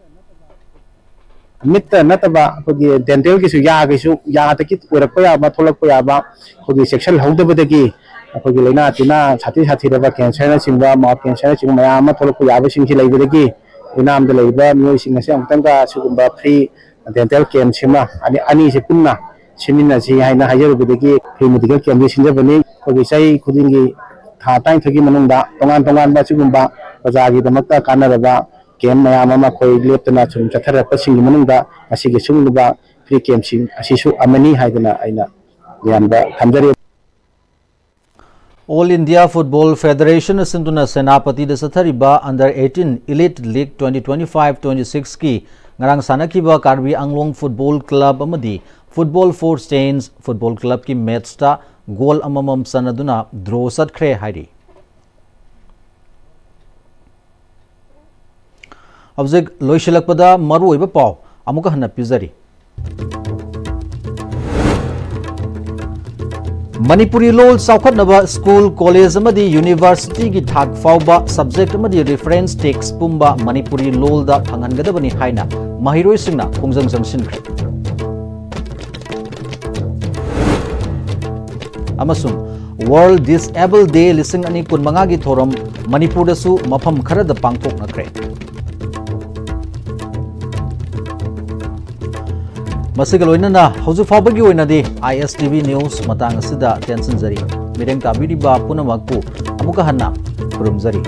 ꯃꯤꯠꯇ ꯅꯠꯇꯕ ꯑꯩꯈꯣꯏꯒꯤ ꯗꯦꯟꯇꯦꯜꯒꯤꯁꯨ, ꯌꯥꯒꯤꯁꯨ, ꯌꯥꯗꯒꯤ ꯑꯣꯏꯔꯛꯄ ꯌꯥꯕ, ꯊꯣꯛꯂꯛꯄ ꯌꯥꯕ, ꯑꯩꯈꯣꯏꯒꯤ ꯆꯦꯛꯁꯤꯜꯍꯧꯗꯕꯗꯒꯤ ꯑꯩꯈꯣꯏꯒꯤ ꯂꯥꯏꯅꯥ ꯇꯤꯟꯅꯥ ꯁꯥꯊꯤ ꯁꯥꯊꯤꯔꯕ ꯀꯦꯟꯁꯔꯅꯆꯤꯡꯕ, ꯃꯥꯎꯠ ꯀꯦꯟꯁꯔꯅꯆꯤꯡꯕ ꯃꯌꯥꯝ ꯑꯃ ꯊꯣꯛꯂꯛꯄ ꯌꯥꯕꯁꯤꯡꯁꯤ ꯂꯩꯕꯗꯒꯤ ꯑꯣꯏꯅꯥꯝꯗ ꯂꯩꯔꯤꯕ ꯃꯤꯑꯣꯏꯁꯤꯡ ꯑꯁꯤ ꯑꯃꯨꯛꯇꯪꯒ ꯁꯤꯒꯨꯝꯕ ꯐ꯭ꯔꯤ ꯗꯦꯟꯇꯦꯜ ꯀꯦꯝꯞꯁꯤꯃ ꯑꯅꯤ, ꯑꯅꯤꯁꯦ ꯄꯨꯟꯅ ꯁꯤꯟꯃꯤꯟꯅꯁꯤ ꯍꯥꯏꯅ ꯍꯥꯏꯖꯔꯨꯕꯗꯒꯤ ꯐ꯭ꯔꯤ ꯃꯦꯗꯤꯀꯦꯜ ꯀꯦꯝꯞꯁꯤ ꯁꯤꯟꯖꯕꯅꯤ꯫ ꯑꯩꯈꯣꯏꯒꯤ ꯆꯍꯤ ꯈꯨꯗꯤꯡꯒꯤ ꯊꯥ ꯇꯔꯥꯅꯤꯊꯣꯏꯒꯤ ꯃꯅꯨꯡꯗ ꯇꯣꯉꯥꯟ ꯇꯣꯉꯥꯟꯕ ꯑꯁꯤꯒꯨꯝꯕ ꯄ꯭ꯔꯖꯥꯒꯤꯗꯃꯛꯇ ꯀꯥꯟꯅꯔꯕ ꯀꯦꯝꯞ ꯃꯌꯥꯝ ꯑꯃ ꯑꯩꯈꯣꯏ ꯂꯦꯞꯇꯅ ꯁꯨꯝ ꯆꯠꯊꯔꯛꯄꯁꯤꯡꯒꯤ ꯃꯅꯨꯡꯗ ꯉꯁꯤꯒꯤ ꯁꯤꯒꯨꯝꯂꯕ ꯐ꯭ꯔꯤ ꯀꯦꯝꯞꯁꯤꯡ ꯑꯁꯤꯁꯨ ꯑꯃꯅꯤ ꯍꯥꯏꯗꯅ ꯑꯩꯅ ꯃꯌꯥꯝꯗ ꯊꯝꯖꯔꯤ꯫ All India Football Federation ꯁꯤꯟꯗꯨꯅ ꯁꯦꯅꯥꯄꯇꯤꯗ ꯆꯠꯊꯔꯤꯕ Under eighteen Elite League twenty twenty-five twenty-six ꯀꯤ ꯉꯔꯥꯡ ꯁꯥꯟꯅꯈꯤꯕ ꯀꯥꯔꯕꯤ ꯑꯪꯂꯣꯡ ꯐꯨꯠꯕꯣꯜ ꯀ꯭ꯂꯕ ꯑꯃꯗꯤ Football for Change ꯐꯨꯠꯕꯣꯜ ꯀ꯭ꯂꯕꯀꯤ ꯃꯦꯠꯁꯇ ꯒꯣꯜ ꯑꯃꯃꯝ ꯆꯟꯅꯗꯨꯅ ꯗ꯭ꯔꯣ ꯆꯠꯈ꯭ꯔꯦ ꯍꯥꯏꯔꯤ꯫ ꯍꯧꯖꯤꯛ ꯂꯣꯏꯁꯤꯜꯂꯛꯄꯗ ꯃꯔꯨꯑꯣꯏꯕ ꯄꯥꯎ ꯑꯃꯨꯛꯀ ꯍꯟꯅ ꯄꯤꯖꯔꯤ꯫ ꯃꯅꯤꯄꯨꯔꯤ ꯂꯣꯜ ꯆꯥꯎꯈꯠꯅꯕ ꯁ꯭ꯀꯨꯜ, ꯀꯣꯂꯦꯖ ꯑꯃꯗꯤ ꯌꯨꯅꯤꯚꯔꯁꯤꯇꯤꯒꯤ ꯊꯥꯛ ꯐꯥꯎꯕ subject ꯑꯃꯗꯤ reference text ꯄꯨꯝꯕ ꯃꯅꯤꯄꯨꯔꯤ ꯂꯣꯜꯗ ꯐꯪꯍꯟꯒꯗꯕꯅꯤ ꯍꯥꯏꯅ ꯃꯍꯩꯔꯣꯏꯁꯤꯡꯅ ꯈꯣꯡꯖꯪ ꯆꯪꯁꯤꯟꯈ꯭ꯔꯦ꯫ ꯑꯃꯁꯨꯡ World Disable Day ꯂꯤꯁꯤꯡ ꯑꯅꯤ ꯀꯨꯟꯃꯉꯥꯒꯤ ꯊꯧꯔꯝ ꯃꯅꯤꯄꯨꯔꯗꯁꯨ ꯃꯐꯝ ꯈꯔꯗ ꯄꯥꯡꯊꯣꯛꯅꯈ꯭ꯔꯦ꯫ ꯃꯁꯤꯒ ꯂꯣꯏꯅꯅ ꯍꯧꯖꯤꯛ ꯐꯥꯎꯕꯒꯤ ꯑꯣꯏꯅꯗꯤ I S T V news ꯃꯇꯥꯡ ꯑꯁꯤꯗ ꯇꯦꯟꯁꯤꯟꯖꯔꯤ꯫ ꯃꯤꯠꯌꯦꯡ ꯇꯥꯕꯤꯔꯤꯕ ꯄꯨꯝꯅꯃꯛꯄꯨ ꯑꯃꯨꯛꯀ ꯍꯟꯅ ꯈꯨꯔꯨꯝꯖꯔꯤ꯫